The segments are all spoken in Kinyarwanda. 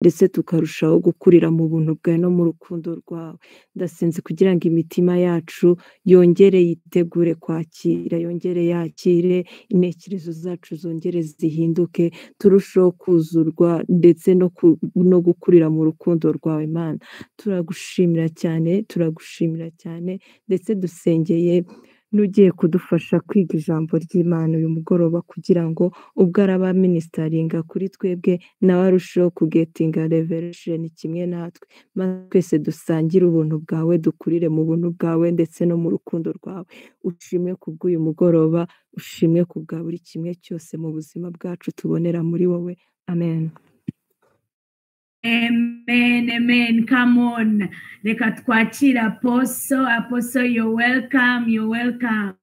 Ndetse tukarushaho gukurira mu buntu bwawe no mu rukundo rwawe. Ndasenze kugira ngo imitima yacu yongere yitegure kwakira, yongere yakire, intekerezo zacu zongere zihinduke, turusheho kuzurwa ndetse no gukurira mu rukundo rwawe Mana. Turagushimira cyane, turagushimira cyane, ndetse dusengeye n'ugiye kudufasha kwiga ijambo ry'Imana uyu mugoroba, kugira ngo ubwo araba ministeringa kuri twebwe nawe arusheho kugetinga revelation kimwe natwe, maze twese dusangire ubuntu bwawe, dukurire mu buntu bwawe ndetse no mu rukundo rwawe. Ushimwe kubw'uyu mugoroba, ushimwe kubwa buri kimwe cyose mu buzima bwacu tubonera muri wowe. Amen. Amen, amen. Come on. Reka twakire Apostle. Apostle, you're welcome, you're welcome.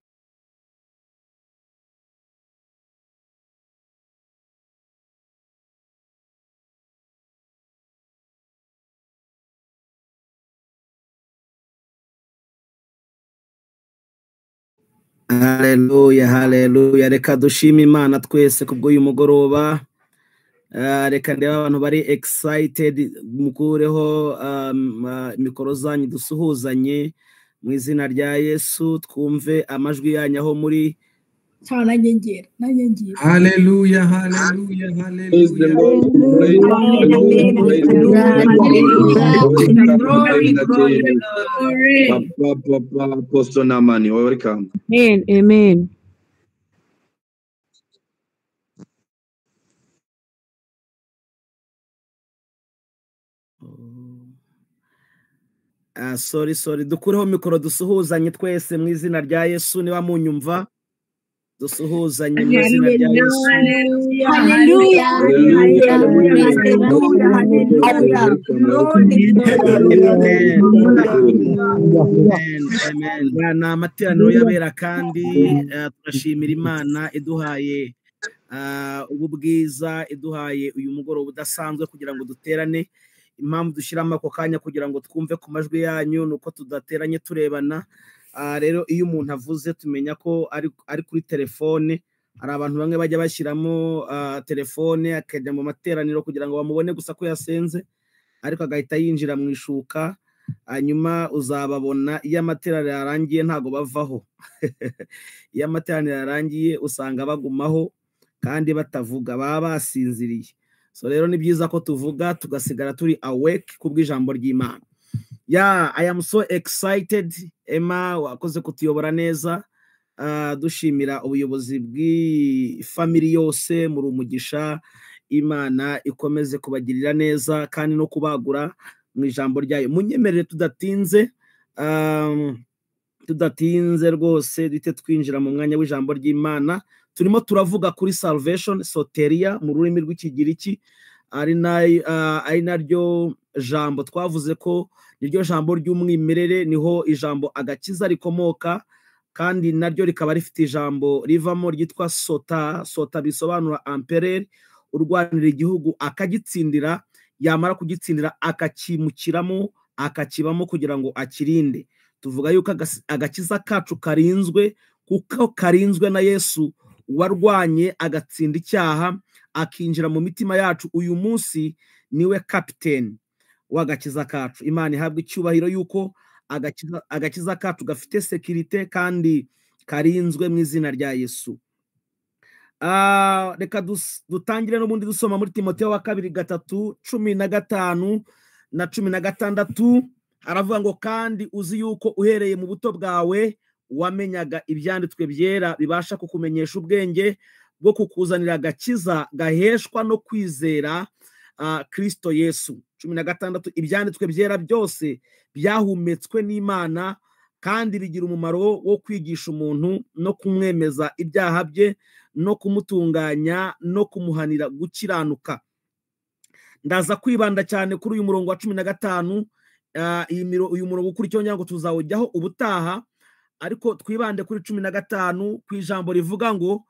Hallelujah, hallelujah. Reka dushime Imana twese kubw'uyu mugoroba. Reka ndebe abantu bari excited, mukureho mikoro zanyu dusuhuzanye mu izina rya Yesu, twumve amajwi yanyu aho muri. Nanjye ngira. Hallelujah, hallelujah, Praise the hallelujah. Lord. Praise the Lord. Praise the Lord. Glory, glory, glory. Papa, Papa, Apostle Namani, welcome. Amen. Amen. Sorry, sorry, dukureho mikoro dusuhuzanye twese mu izina rya Yesu. Niba munyumva, dusuhuzanye mu izina rya Yesu. Hallelujah. Hallelujah. Hallelujah, Hallelujah. hallelujah. Amen. Amen, amen. Aya ni amateraniro y'abera kandi turashimira Imana iduhaye ubu bwiza, iduhaye uyu mugoroba udasanzwe kugira ngo duterane. Impamvu dushyiramo ako kanya kugira ngo twumve ku majwi yanyu nuko tudateranye turebana. Rero iyo umuntu avuze tumenya ko ari kuri telefone. Hari abantu bamwe bajya bashyiramo telefone akajya mu materaniro kugira ngo bamubone gusa ko yasenze, ariko agahita yinjira mu ishuka, hanyuma uzababona iyo amateraniro yarangiye ntago bavaho. Iyo amateraniro yarangiye usanga bagumaho kandi batavuga, baba basinziriye. So rero ni byiza ko tuvuga tugasigara turi awake kubw'ijambo ry'Imana. Yeah, I am so excited. Emma, wakoze kutuyobora neza. Dushimira ubuyobozi bw'ifamily yose, muri umugisha. Imana ikomeze kubagirira neza kandi no kubagura mu ijambo ryayo. Munyemerere tudatinze rwose duhite twinjira mu mwanya w'ijambo ry'Imana. Turimo turavuga kuri salvation, soteria mu rurimi rw'Ikigiriki, ari naryo jambo twavuze ko niryo jambo ry'umwimerere, niho ijambo agakiza rikomoka, kandi naryo rikaba rifite ijambo rivamo ryitwa sota. Sota bisobanura empereur urwanira igihugu akagitsindira, yamara kugitsindira akakimukiramo, akakibamo kugira ngo akirinde. Tuvuga yuko agakiza kacu karinzwe kuko karinzwe na Yesu warwanye agatsinda icyaha akinjira mu mitima yacu. Uyu munsi niwe captain w'agakiza kacu. Imana ihabwe icyubahiro yuko agakiza kacu gafite sécurité kandi karinzwe mu izina rya Yesu. Reka dutangire n'ubundi dusoma muri Timoteyo wa kabiri 3:15 na 16. Aravuga ngo kandi uzi yuko uhereye mu buto bwawe wamenyaga ibyanditswe byera bibasha kukumenyesha ubwenge bwo kukuzanira agakiza gaheshwa no kwizera Kristo Yesu. 16, ibyanditswe byera byose byahumetswe n'Imana kandi bigira umumaro wo kwigisha umuntu no kumwemeza ibyaha bye no kumutunganya no kumuhanira gukiranuka. Ndaza kwibanda cyane kuri uyu murongo wa 15. Uyu murongo ukurikiyeho ngira ngo tuzawujyaho ubutaha, ariko twibande kuri 15 ku ijambo rivuga ngo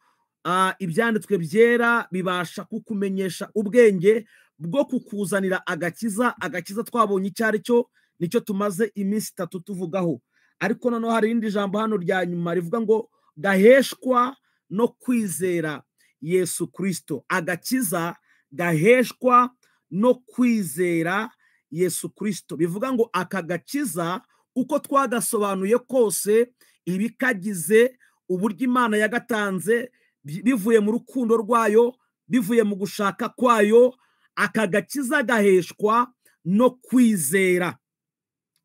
ibyanditswe byera bibasha kukumenyesha ubwenge bwo kukuzanira agakiza. Agakiza twabonye icyo ari cyo, nicyo tumaze iminsi itatu tuvugaho, ariko noneho hari irindi jambo hano rya nyuma rivuga ngo gaheshwa no kwizera Yesu Kristo. Agakiza gaheshwa no kwizera Yesu Kristo. Bivuga ngo aka gakiza uko twagasobanuye kose, ibikagize, uburyo Imana yagatanze bivuye mu rukundo rwayo, bivuye mu gushaka kwayo, aka gakiza gaheshwa no kwizera.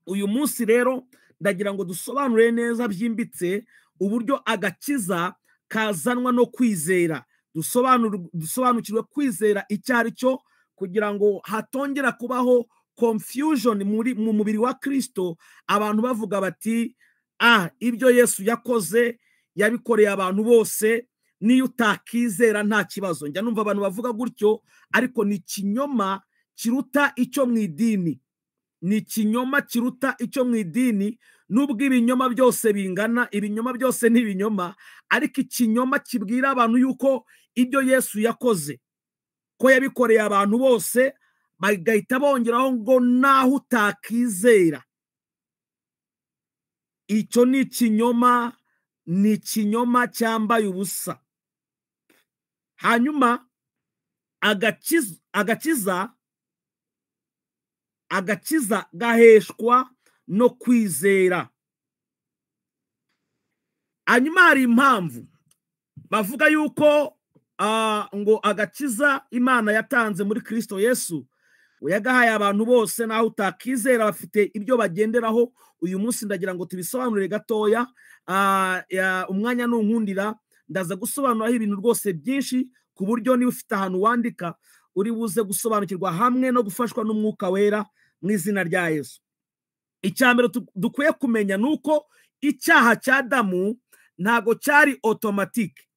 Uyu munsi rero ndagira ngo dusobanure neza byimbitse uburyo agakiza kazanwa no kwizera. Dusobanukirwe kwizera icyo ari cyo, kugira ngo hatongera kubaho confusion mu mubiri wa Kristo, abantu bavuga bati ibyo Yesu yakoze yabikoreye abantu bose, niyo utakizera nta kibazo. Njya numva abantu bavuga gutyo, ariko ni ikinyoma kiruta icyo mu idini. Ni ikinyoma kiruta icyo mu idini. Nubwo ibinyoma byose bingana, ibinyoma byose ni ibinyoma, ariko ikinyoma kibwira abantu yuko ibyo Yesu yakoze ko yabikoreye abantu bose, bagahita bongeraho ngo naho utakizera. Icyo ni ikinyoma, ni ikinyoma cyambaye ubusa. Hanyuma agakiza gaheshwa no kwizera. Hanyuma hari impamvu bavuga yuko ngo agakiza Imana yatanze muri Kristo Yesu yagahaye abantu bose, naho utakizera bafite ibyo bagenderaho. Uyu munsi ndagira ngo tubisobanurire gatoya, umwanya nunkundira ndaza gusobanuraho ibintu rwose byinshi, ku buryo niba ufite ahantu wandika uri buze gusobanukirwa hamwe no gufashwa n'Umwuka Wera mu izina rya Yesu. Icya mbere dukwiye kumenya nuko icyaha cya Adamu ntago cyari automatique.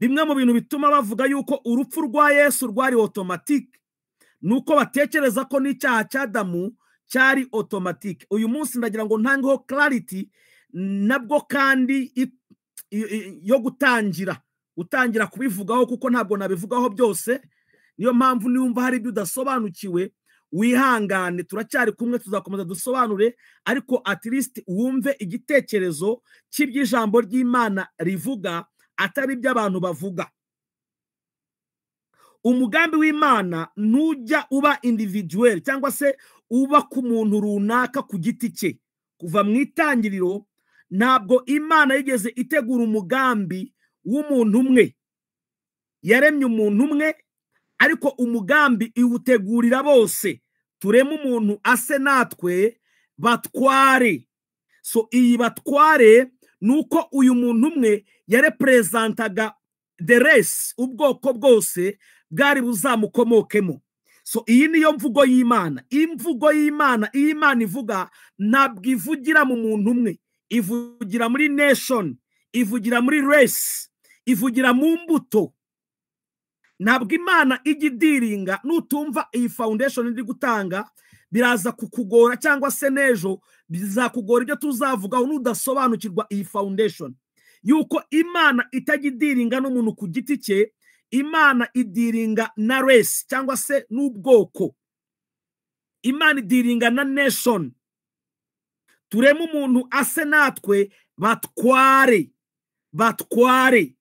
Bimwe mu bintu bituma bavuga yuko urupfu rwa Yesu rwari automatique nuko batekereza ko n'icyaha cya Adamu cyari automatique. Uyu munsi ndagira ngo ntangeho clarity nabwo kandi yo gutangira kubivugaho, kuko ntabwo nabivugaho byose. Niyo mpamvu niwumva hari ibyo udasobanukiwe wihangane, turacyari kumwe, tuzakomeza dusobanure, ariko at least wumve igitekerezo cy'iby'ijambo ry'Imana rivuga, atari iby'abantu bavuga. Umugambi w'Imana ntujya uba individuel cyangwa se uba ku muntu runaka ku giti cye. Kuva mu itangiriro ntabwo Imana yigeze itegura umugambi w'umuntu umwe. Yaremye umuntu umwe, ariko umugambi iwutegurira bose. Tureme umuntu ase natwe batware. So iyi batware nuko uyu muntu umwe yarepresentaga the race, ubwoko bwose bwari buzamukomokemo. So iyi niyo mvugo y'Imana. Imvugo y'Imana, iyi Imana ivuga ntabwo ivugira mu muntu umwe, ivugira muri nation, ivugira muri race, ivugira mu mbuto. Ntabwo Imana ijya idiringa. Nutumva iyi foundation iri gutanga biraza kukugora, cyangwa se nejo bizakugora ibyo tuzavugaho nudasobanukirwa iyi foundation yuko Imana itajya idiringa n'umuntu ku giti cye. Imana idiringa na race cyangwa se n'ubwoko. Imana idiringa na nation. Tureme umuntu ase natwe batware, batware.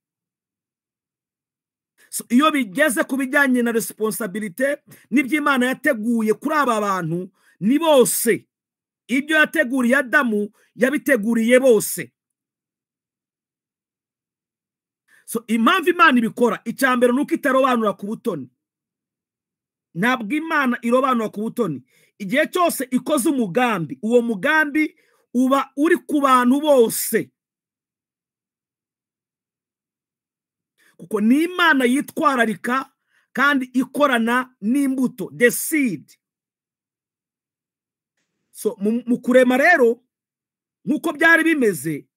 So iyo bigeze ku bijyanye na responsibility n'iby'Imana yateguye kuri aba bantu ni bose. Ibyo yateguriye Adamu yabiteguriye bose. So impamvu Imana ibikora, icya mbere nuko itarobanura ku butoni. Ntabwo Imana irobanura ku butoni. Igihe cyose ikoze umugambi, uwo mugambi uba uri ku bantu bose, kuko ni Imana yitwararika kandi ikorana n'imbuto, the seed. So mu kurema rero nkuko byari bimeze,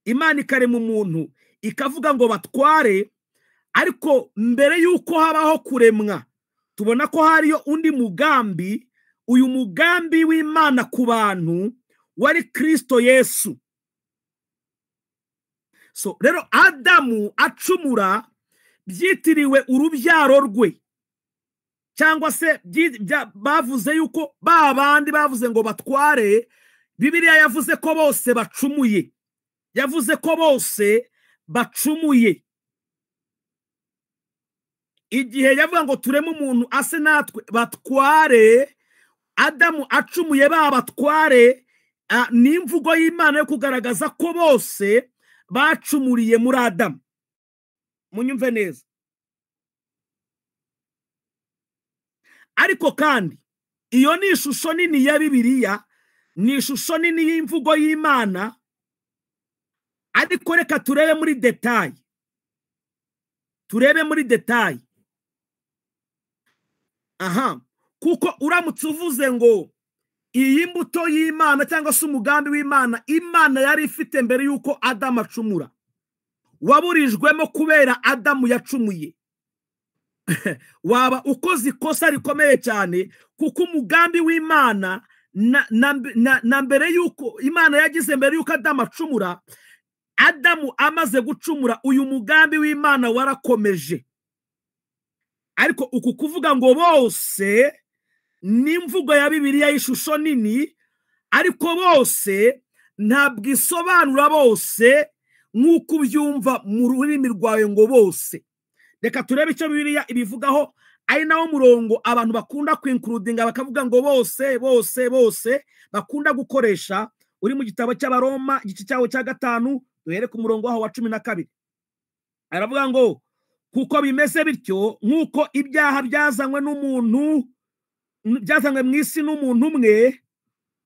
Imana ikarema umuntu ikavuga ngo batware, ariko mbere yuko habaho kuremwa tubona ko hariyo undi mugambi. Uyu mugambi w'Imana ku bantu wari Kristo Yesu. So rero Adamu acumura byitiriwe urubyaro rwe, cyangwa se bavuze yuko babandi bavuze ngo batware, Bibiliya yavuze ko bose bacumuye. Yavuze ko bose bacumuye. Igihe yavuga ngo tureme umuntu ase natwe batware, Adamu acumuye babatware, ni imvugo y'Imana yo kugaragaza ko bose bacumuriye muri Adamu. Munyumve neza. Ariko kandi iyo ni ishusho nini ya Bibiliya, ni ishusho nini y'imvugo y'Imana. Ariko reka turebe muri detail. Turebe muri detail. Aha, kuko uramutse uvuze ngo iyi mbuto y'Imana cyangwa se umugambi w'Imana, Imana yari ifite mbere yuko Adamu acumura, waburijwemo kubera Adamu yacumuye, waba ukoze ikosa rikomeye cyane, kuko umugambi w'Imana na mbere yuko Imana yagize mbere yuko Adamu acumura, Adamu amaze gucumura uyu mugambi w'Imana warakomeje. Ariko uku kuvuga ngo bose ni imvugo ya Bibiliya y'ishusho nini, ariko bose ntabwo isobanura bose nk'uko ubyumva mu rurimi rwawe ngo bose. Reka turebe icyo Bibiliya ibivugaho, ari nawo murongo abantu bakunda kwinkurudinga bakavuga ngo bose bose bose, bakunda gukoresha, uri mu gitabo cy'Abaroma igice cyawo cya 5, duhere ku murongo waho wa 12. Aravuga ngo kuko bimeze bityo, nk'uko ibyaha byazanywe n'umuntu, byazanywe mu isi n'umuntu umwe,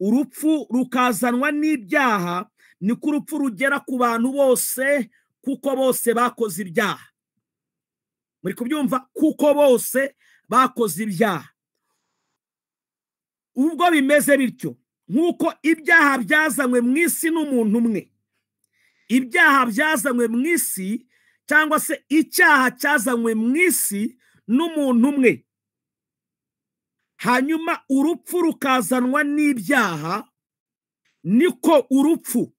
urupfu rukazanwa n'ibyaha, niko urupfu rugera ku bantu bose, kuko bose bakoze ibyaha. Muri kubyumva? Kuko bose bakoze ibyaha. Ubwo bimeze bityo, nk'uko ibyaha byazanywe mu isi n'umuntu umwe, ibyaha byazanywe mu isi cyangwa se icyaha cyazanywe mu isi n'umuntu umwe, hanyuma urupfu rukazanwa n'ibyaha, niko urupfu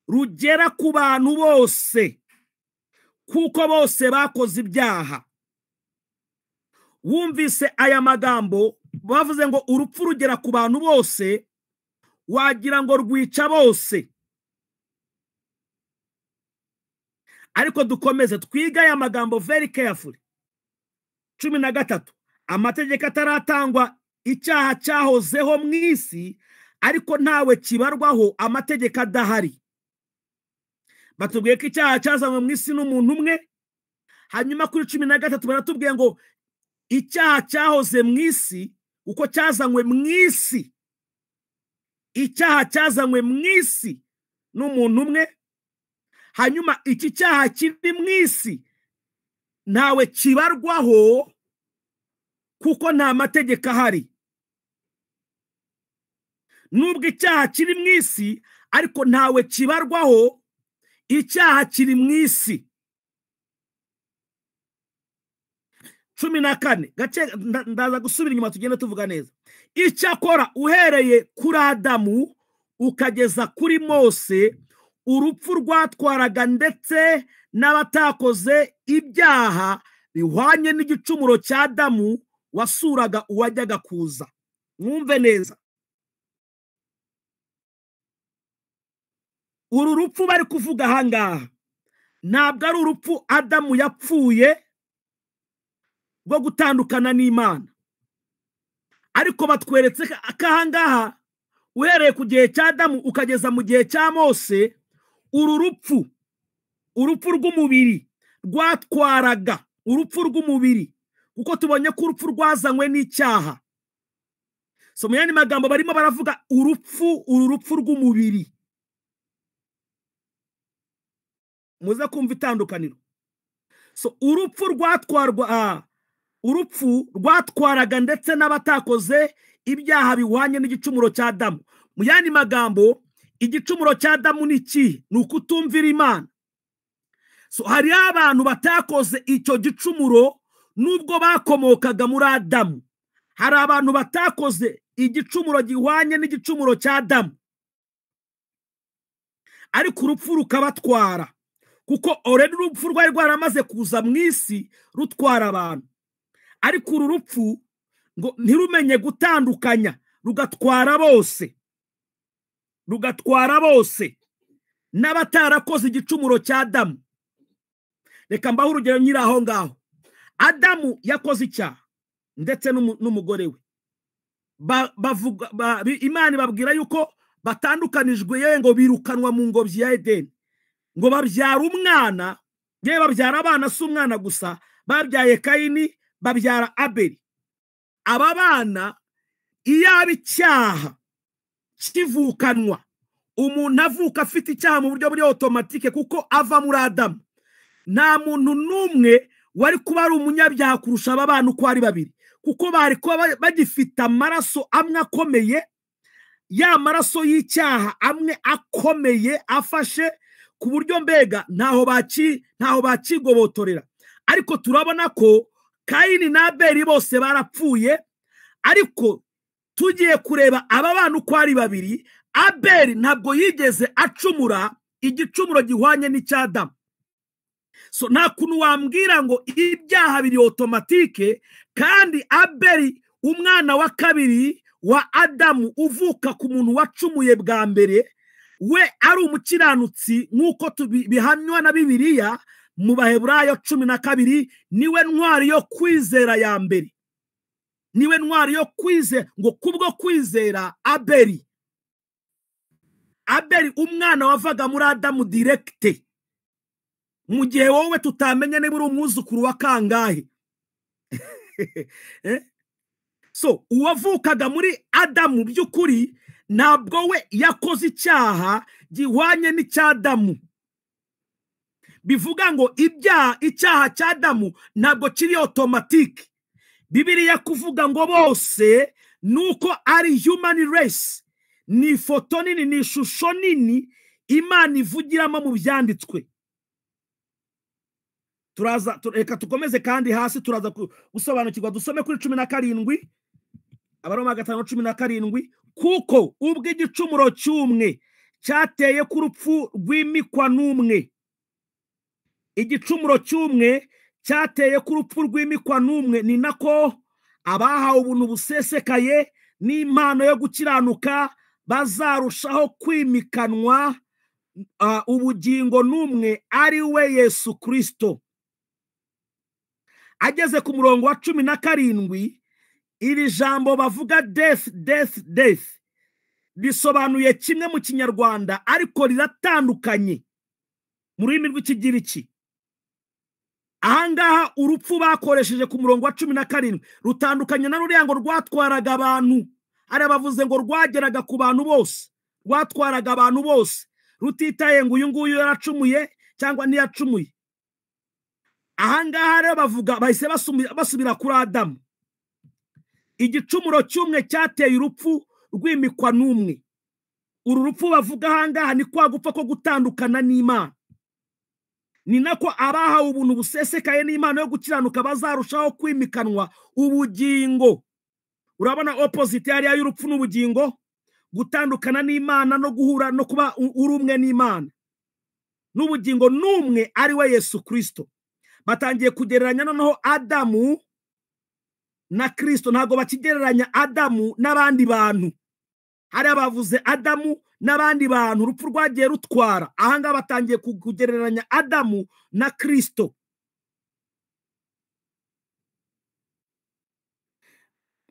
rugera ku bantu bose, kuko bose bakoze ibyaha. Wumvise aya magambo bavuze ngo urupfu rugera ku bantu bose, wagira ngo rwica bose. Ariko dukomeze twiga aya magambo very carefully. 13, amategeko ataratangwa icyaha cyahozeho mu isi, ariko ntawe kibarwaho amategeko adahari. Batubwiye ko icyaha cyazanywe mu isi n'umuntu umwe, hanyuma kuri 13 baratubwiye ngo icyaha cyahoze mu isi, uko cyazanywe mu isi, icyaha cyazanywe mu isi n'umuntu umwe, hanyuma iki cyaha kiri mu isi ntawe kibarwaho kuko nta mategeko ahari. Nubwo icyaha kiri mu isi ariko ntawe kibarwaho, icyaha kiri mu isi. 14 gace, ndaza gusubira inyuma tugende tuvuga neza. Icyakora uhereye kuri Adamu ukageza kuri Mose, urupfu rwatwaraga ndetse n'abatakoze ibyaha bihwanye n'igicumuro cya Adamu wasuraga uwajyaga kuza. Mwumve neza, uru rupfu bari kuvuga ahangaha ntabwo ari urupfu Adamu yapfuye rwo gutandukana n'Imana, ariko batweretse ko ahangaha uhereye ku gihe cya Adamu ukageza mu gihe cya Mose, uru rupfu, urupfu rw'umubiri rwatwaraga, urupfu rw'umubiri, kuko tubonye ko urupfu rwazanywe n'icyaha. So mu yandi magambo barimo baravuga urupfu, uru rupfu rw'umubiri. Muze kumva itandukaniro. So urupfu rwatwarwa, urupfu rwatwaraga ndetse n'abatakoze ibyaha bihwanye n'igicumuro cya Adamu. Mu yandi magambo, igicumuro cya Adamu ni iki? Ni ukutumvira Imana. So hari abantu batakoze icyo gicumuro nubwo bakomokaga muri Adamu. Hari abantu batakoze igicumuro gihwanye n'igicumuro cya Adamu, ariko urupfu rukabatwara, kuko already urupfu rwari rwaramaze kuza mu isi rutwara abantu. Ariko uru rupfu ngo ntirumenye gutandukanya, rugatwara bose, rugatwara bose n'abatarakoze igicumuro cya Adamu. Reka mbaho urugero nyiri aho ngaho. Adamu yakoze icyaha ndetse n'umugore we. Bavuga Imana ibabwira yuko batandukanijwe, yewe ngo birukanwa mu ngobyi ya Edeni, ngo babyara umwana, yewe babyara abana, si umwana gusa, babyaye Kayini, babyara Abeli. Aba bana, iyaba icyaha kivukanwa, umuntu avuka afite icyaha mu buryo buri automatique kuko ava muri Adamu, nta muntu n'umwe wari kuba ari umunyabyaha kurusha aba bana uko ari babiri, kuko bari kuba bagifite amaraso amwe akomeye, ya maraso y'icyaha amwe akomeye afashe ku buryo mbega ntaho bakigobotorera. Ariko turabona ko Kayini na Abeli bose barapfuye. Ariko tugiye kureba aba bana uko ari babiri, Abeli ntabwo yigeze acumura igicumuro gihwanye n'icya Adamu. So nta kuntu wambwira ngo ibyaha biri automatique, kandi Abeli umwana wa kabiri wa Adamu uvuka ku muntu wacumuye bwa mbere, we ari umukiranutsi nk'uko bihamywa na Bibiliya mu Baheburayo 12, niwe ntwari yo kwizera ya mbere, niwe ntwari yo kwizera, ngo kubwo kwizera Abeli, Abeli umwana wavaga muri Adamu directe, mu gihe wowe tutamenye niba uri umwuzukuru wa kangahe. So uwavukaga muri Adamu by'ukuri ntabwo we yakoze icyaha gihwanye n'icya Adamu. Bivuga ngo icyaha cya Adamu ntabwo kiri automatique. Bibiliya kuvuga ngo bose nuko ari human race, ni ifoto nini, ni ishusho nini Imana ivugiramo mu byanditswe. Turaza, reka tukomeze kandi hasi turaza gusobanukirwa. Dusome kuri 17, Abaroma 5:17, kuko ubwo igicumuro cy'umwe cyateye ku rupfu rwimikwa n'umwe, igicumuro cy'umwe cyateye ku rupfu rwimikwa n'umwe, ni nako abahawe ubuntu busesekaye n'impano yo gukiranuka bazarushaho kwimikanwa ubugingo n'umwe, ari we Yesu Kristo. Ageze ku murongo wa 17, iri jambo bavuga death, death, death risobanuye kimwe mu Kinyarwanda, ariko riratandukanye mu rurimi rw'Ikigiriki. Ahangaha urupfu bakoresheje ku murongo wa 17 rutandukanye na ruriya ngo rwatwaraga abantu. Ari bavuze ngo rwageraga ku bantu bose, rwatwaraga abantu bose, rutitaye ngo uyu nguyu yaracumuye cyangwa ntiyacumuye. Ahangaha rero bavuga bahise basubira kuri Adamu. Igicumuro cy'umwe cyateye urupfu rwimikwa n'umwe. Uru rupfu bavuga ahangaha ni kwa gupfa ko gutandukana n'Imana. Ni nako abahawe ubuntu busesekaye n'impano yo gukiranuka bazarushaho kwimikanwa ubugingo. Urabona opposite yari y'urupfu n'ubugingo, gutandukana n'Imana no guhura no kuba uri umwe n'Imana, n'ubugingo n'umwe ari we Yesu Kristo. Batangiye kugereranya noneho Adamu na Kristo, ntabwo bakigereranya Adamu n'abandi bantu. Hari abavuze Adamu n'abandi bantu urupfu rwagiye rutwara, ahangaha batangiye kugereranya Adamu na Kristo.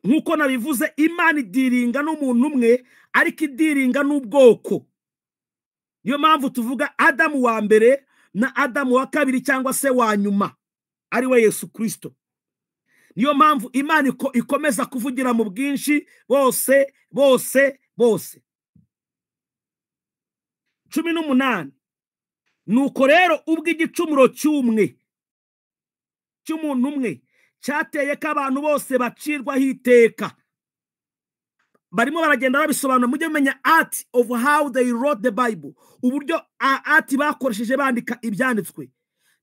Nkuko nabivuze, Imana idiringa n'umuntu umwe, ariko idiringa n'ubwoko. Niyo mpamvu tuvuga Adamu wa mbere na Adamu wa kabiri cyangwa se wa nyuma, ari we Yesu Kristo. Niyo mpamvu Imana ikomeza kuvugira mu bwinshi, bose bose bose. 18, nuko rero ubwo igicumuro cy'umwe, cy'umuntu umwe cyateye ko abantu bose bacirwaho iteka. Barimo baragenda babisobanura, mujye mumenya art of how they wrote the Bible, uburyo art bakoresheje bandika ibyanditswe.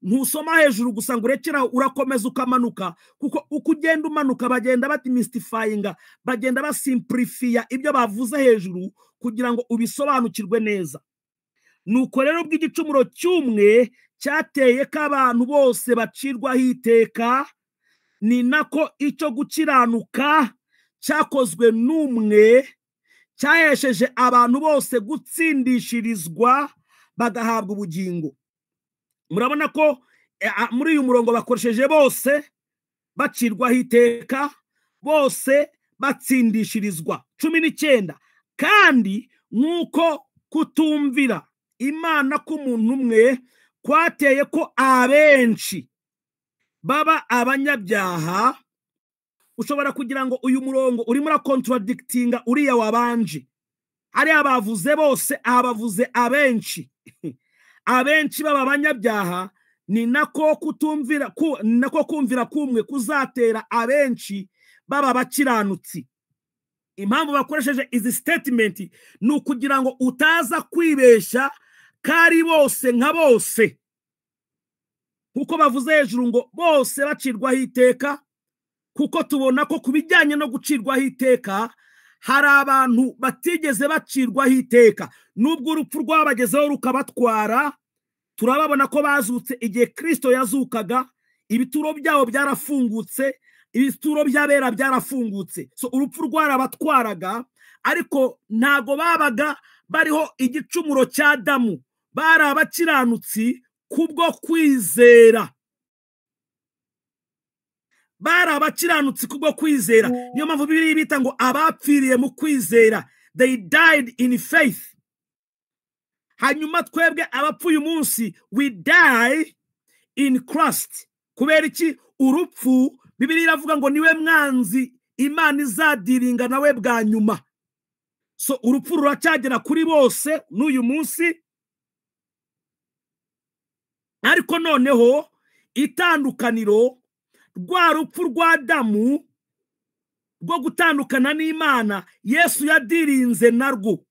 Ntusoma hejuru gusa ngo urekeraho, urakomeza ukamanuka, kuko uko ugenda umanuka bagenda batimystifyinga, bagenda basimplifiya ibyo bavuze hejuru kugira ngo ubisobanukirwe neza. Nuko rero ubwo igicumuro cy'umwe cyateye ko abantu bose bacirwaho iteka, ni nako icyo gukiranuka cyakozwe n'umwe cyahesheje abantu bose gutsindishirizwa bagahabwa ubugingo. Murabona ko Muri uyu murongo bakoresheje bose bacirwaho iteka, bose batsindishirizwa. 19, kandi nk'uko kutumvira Imana k'umuntu umwe kwateye ko abenshi baba abanyabyaha. Ushobora kugira ngo uyu murongo urimo urakontradictinga uriya wabanje. Hariya bavuze bose, aha bavuze abenshi. Abenshi baba abanyabyaha, ni nako kutumvira ni nako kumvira kumwe kuzatera abenshi baba abakiranutsi. Impamvu bakoresheje izi statement ni ukugira ngo utaza kwibeshya kari bose nka bose, kuko bavuze hejuru ngo bose bacirwaho iteka, kuko tubona ko ku bijyanye no gucirwaho iteka hari abantu batigeze bacirwaho iteka, nubwo urupfu rwabagezeho rukabatwara. Turababona ko bazutse igihe Kristo yazukaga, ibituro byabo byarafungutse, ibituro by'abera byarafungutse. So urupfu rwarabatwaraga, ariko ntago babaga bariho igicumuro cya Adamu, bari abakiranutsi kubwo kwizera. Bari abakiranutsi kubwo kwizera. Niyo mpamvu Bibiliya bita ngo abapfiriye mu kwizera, they died in faith. Hanyuma twebwe abapfuye umunsi, we die in Christ. Kubera iki? Urupfu, Bibiliya iravuga ngo niwe mwanzi Imana izadiringa nawe bwa nyuma. So urupfu ruracyagera kuri bose n'uyu munsi, ariko noneho itandukaniro rwa rupfu rwa Adamu rwo gutandukana n'Imana, Yesu yadirinze narwo.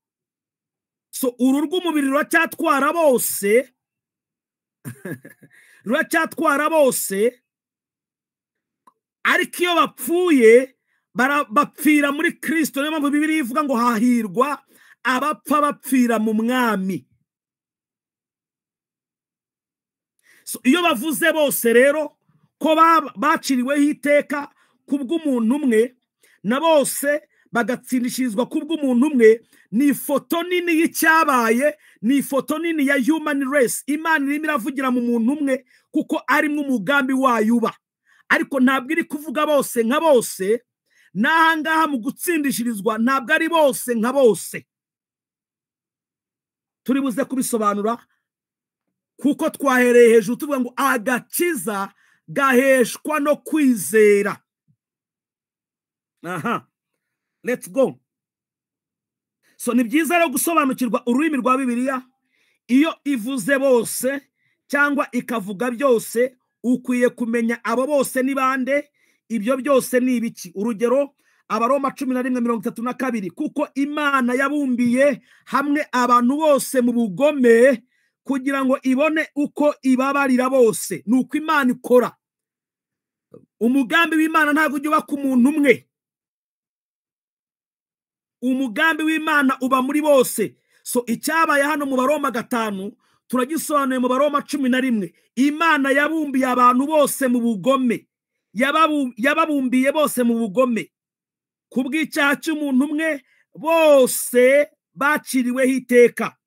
So uru rw'umubiri ruracyatwara bose, ruracyatwara bose, ariko iyo bapfuye bapfira muri Kristo. Niyo mpamvu Bibiliya ivuga ngo hahirwa abapfa bapfira mu mwami. So iyo bavuze bose rero ko baciriweho iteka kubw'umuntu umwe, na bose bagatsindishirizwa kubw'umuntu umwe, ni ifoto nini y'icyabaye, ni ifoto nini ya human race. Imana irimo iravugira mu muntu umwe kuko arimo umugambi wayo uba, ariko ntabwo iri kuvuga bose nka bose. N'ahangaha mu gutsindishirizwa ntabwo ari bose nka bose. Turi buze kubisobanura kuko twahereye hejuru tuvuga ngo agakiza gaheshwa no kwizera. Aha, let's go. So ni byiza rero gusobanukirwa ururimi rwa Bibiliya. Iyo ivuze bose cyangwa ikavuga byose, ukwiye kumenya abo bose ni bande, ibyo byose ni ibiki. Urugero, Abaroma 11:32, kuko Imana yabumbiye hamwe abantu bose mu bugome kugira ngo ibone uko ibabarira bose. Nuko Imana ikora. Umugambi w'Imana ntabwo ujya uba ku muntu umwe, umugambi w'Imana uba muri bose. So icyabaye hano mu Baroma 5 turagisobanuye mu Baroma 11. Imana yabumbiye abantu bose mu bugome, yababumbiye bose mu bugome kubw'icyaha cy'umuntu umwe, bose baciriweho iteka.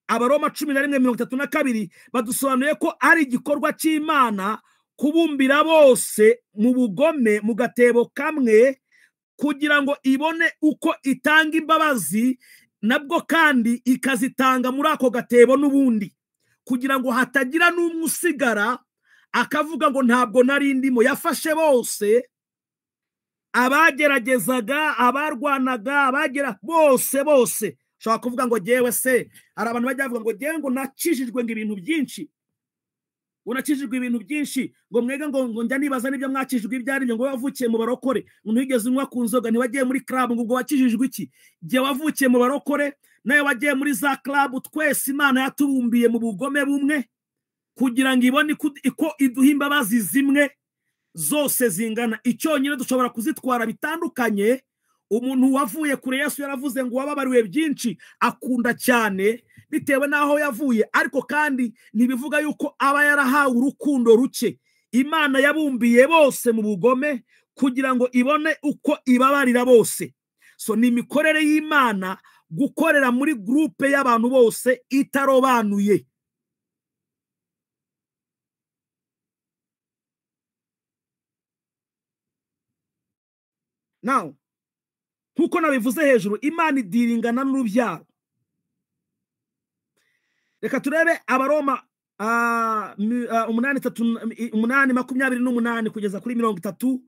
Abaroma 11:32 badusobanuye ko ari igikorwa cy'Imana kubumbira bose mu bugome mu gatebo kamwe, kugira ngo ibone uko itanga imbabazi, nabwo kandi ikazitanga muri ako gatebo n'ubundi, kugira ngo hatagira n'umwe usigara akavuga ngo ntabwo nari ndimo. Yafashe bose, abageragezaga, abarwanaga, abagera bose bose. Ushobora kuvuga ngo jyewe se, hari abantu bajya bavuga ngo jyewe ngo nakijijwe ngo ibintu byinshi, ngo nakijijwe ibintu byinshi, ngo mwega ngo njya nibaza n'ibyo mwakijijwe ibyo ari byo, ngo wavukiye mu barokore, ngo ntigeze unywa ku nzoga, ntiwagiye muri club, ngo ubwo wakijijwe iki? Jye wavukiye mu barokore, nawe wagiye muri za club, twese Imana yatubumbiye mu bugome bumwe kugira ngo ibone ko iduha imbabazi zimwe zose zingana. Icyonyine dushobora kuzitwara bitandukanye. Umuntu wavuye kure, Yesu yaravuze ngo wababariwe byinshi akunda cyane bitewe n'aho yavuye, ariko kandi ntibivuga yuko aba yarahawe urukundo ruke. Imana yabumbiye bose mu bugome kugira ngo ibone uko ibabarira bose. So ni imikorere y'Imana gukorera muri groupe y'abantu bose itarobanuye. Now, nkuko nabivuze hejuru, Imana idiringana n'urubyaro. Reka turebe Abaroma 8:28 kugeza kuri 30.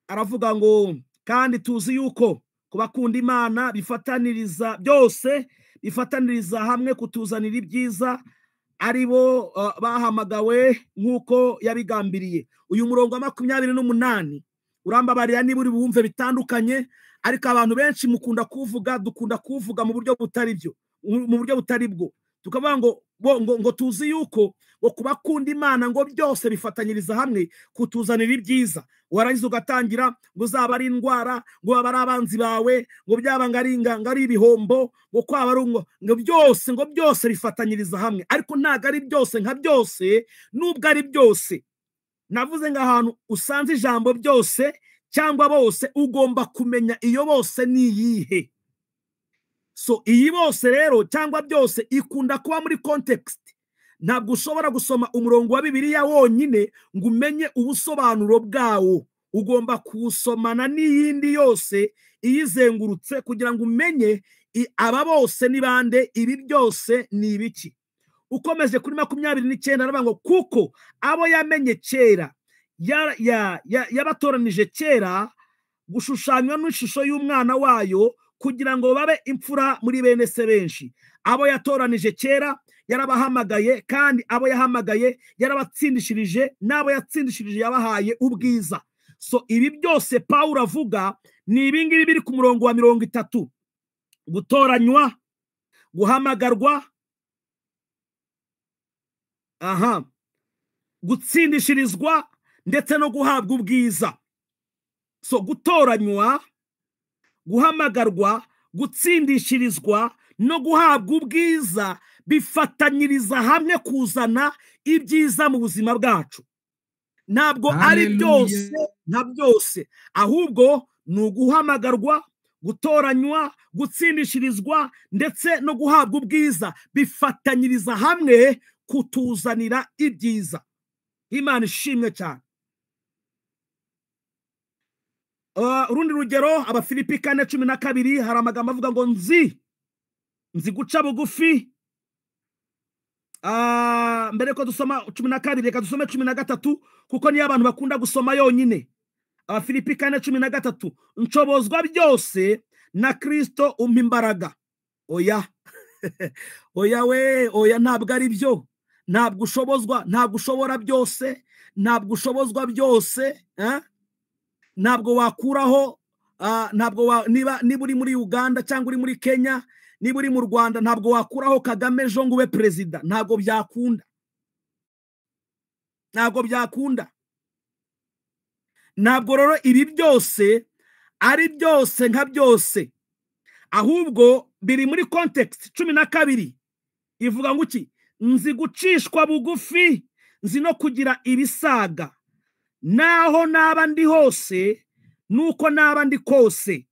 Aravuga ngo kandi tuzi yuko kubakunda Imana bifataniriza byose, bifataniriza hamwe kutuzanira ibyiza, ari bo bahamagawe nk'uko yabigambiriye. Uyu murongo wa 28 urambabarira niba uri buwumve bitandukanye, ariko abantu benshi mukunda kuvuga, dukunda kuvuga mu buryo butari byo, mu buryo butari bwo. Tukavuga ngo ngo tuzi yuko ngo kubakunda Imana ngo byose bifatanyiriza hamwe kutuzanira ibyiza. Warangiza ugatangira ngo uzaba ari indwara, ngo baba ari abanzi bawe, ngo byaba ngo ari ibihombo, ngo kwaba ari ngo byose, ngo byose bifatanyiriza hamwe. Ariko ntago ari byose nka byose, nubwo ari byose. Navuze ngo ahantu usanze ijambo byose cyangwa bose, ugomba kumenya iyo bose ni iyihe. So iyi bose rero cyangwa byose ikunda kuba muri context. Ntabwo ushobora gusoma umurongo wa Bibiliya wonyine ngo umenye ubusobanuro bwawo. Ugomba kuwusomana n'iyindi yose iyizengurutse kugira ngo umenye aba bose ni bande, ibi byose ni ibiki. Ukomeje kuri 29 aravuga ngo kuko abo yamenye kera yabatoranije kera gushushanywa n'ishusho y'umwana wayo kugira ngo babe imfura muri bene se benshi. Abo yatoranije kera yarabahamagaye, kandi abo yahamagaye yarabatsindishirije, n'abo yatsindishirije yabahaye ubwiza. So ibi byose Pawulo avuga ni ibi ngibi biri ku murongo wa 30: gutoranywa, guhamagarwa, gutsindishirizwa ndetse no guhabwa ubwiza. So gutoranywa, guhamagarwa, gutsindishirizwa no guhabwa ubwiza bifatanyiriza hamwe kuzana ibyiza mu buzima bwacu. Ntabwo ari byose nka byose, ahubwo ni uguhamagarwa, gutoranywa, gutsindishirizwa ndetse no guhabwa ubwiza bifatanyiriza hamwe kutuzanira ibyiza. Imana ishimwe cyane. Urundi rugero, Abafilipi 4:12, hari amagambo avuga ngo nzi guca bugufi. Mbere ko dusoma 12, reka dusome 13 kuko niyo abantu bakunda gusoma yonyine. Abafilipi 4:13, nshobozwa byose na Kristo umpa imbaraga. Oya oya we, oya, ntabwo ari byo. Ntabwo ushobozwa, ntabwo ushobora byose, ntabwo ushobozwa byose, ntabwo wakuraho, ntabwo niba uri muri Uganda cyangwa uri muri Kenya, niba uri mu Rwanda, ntabwo wakuraho Kagame ejo ngo ube perezida. Ntabwo byakunda, ntabwo byakunda. Ntabwo rero ibi byose ari byose nka byose, ahubwo biri muri context. 12 ivuga ngo iki? Nzi gucishwa bugufi, nzi no kugira ibisaga, naho naba ndi hose nuko naba ndi kose,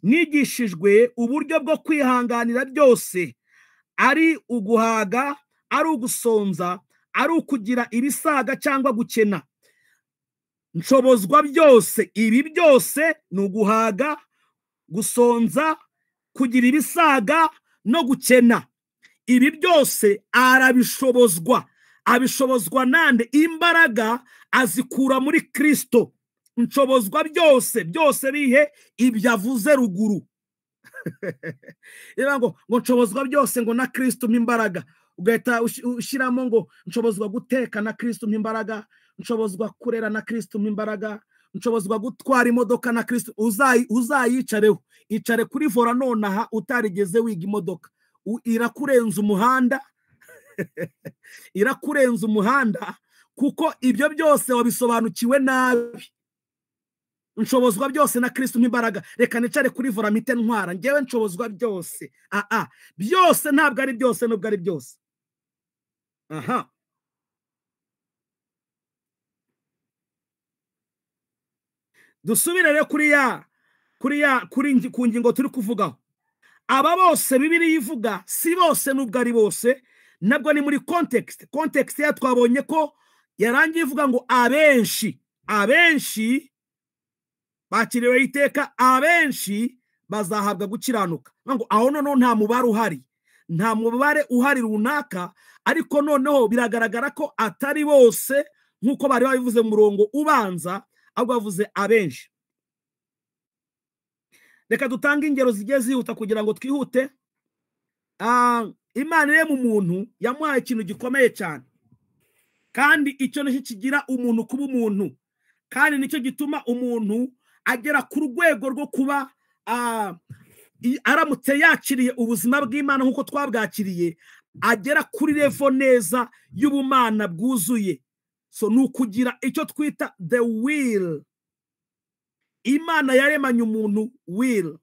nigishijwe uburyo bwo kwihanganira byose, ari uguhaga, ari ugusonza, ari ukugira ibisaga cyangwa gukena. Nshobozwa byose. Ibi byose ni uguhaga, gusonza, kugira ibisaga no gukena. Ibi byose arabishobozwa. Abishobozwa nande? Imbaraga azikura muri Kristo. Nshobozwa byose, byose bihe ibyo avuze ruguru. Ngo nshobozwa byose ngo na Kristo mpa imbaraga, ugahita ushyiramo ngo nshobozwa guteka na Kristo mpa imbaraga, nshobozwa kurera na Kristo mpa imbaraga, nshobozwa gutwara imodoka na Kristo. Uzayicareho, icare kuri volant nonaha utarigeze wiga imodoka, irakurenza umuhanda, irakurenza umuhanda, kuko ibyo byose wabisobanukiwe nabi. Nshobozwa byose na Kristo mpa imbaraga, reka nicare kuri volant mpite ntwara, ngewe nshobozwa byose. Byose ntabwo ari byose, nubwo ari byose. Aha, dusubire rero kuri ku ngingo turi kuvugaho. Aba bose Bibiliya ivuga si bose nubwo ari bose, nabwo ni muri context. Context ya twabonye ko yarangiye ivuga ngo abenshi, abenshi Bakiriweho iteka abenshi bazahabwa gukiranuka. Ngo aho noneho nta mubare uhari, nta mubare uhari runaka, ariko noneho biragaragara ko atari bose nk'uko bari babivuze mu murongo ubanza, ahubwo bavuze abenshi. Reka dutange ingero zigiye zihuta kugira ngo twihute. Imana irema umuntu yamuhaye ikintu gikomeye cyane, kandi icyo nicyo kigira umuntu kuba umuntu, kandi nicyo gituma umuntu agera ku rwego rwo kuba aramutse yakiriye ubuzima bw'Imana nk'uko twabwakiriye, agera kuri level neza y'ubumana bwuzuye. So ni ukugira icyo twita the will. Imana yaremanye umuntu will,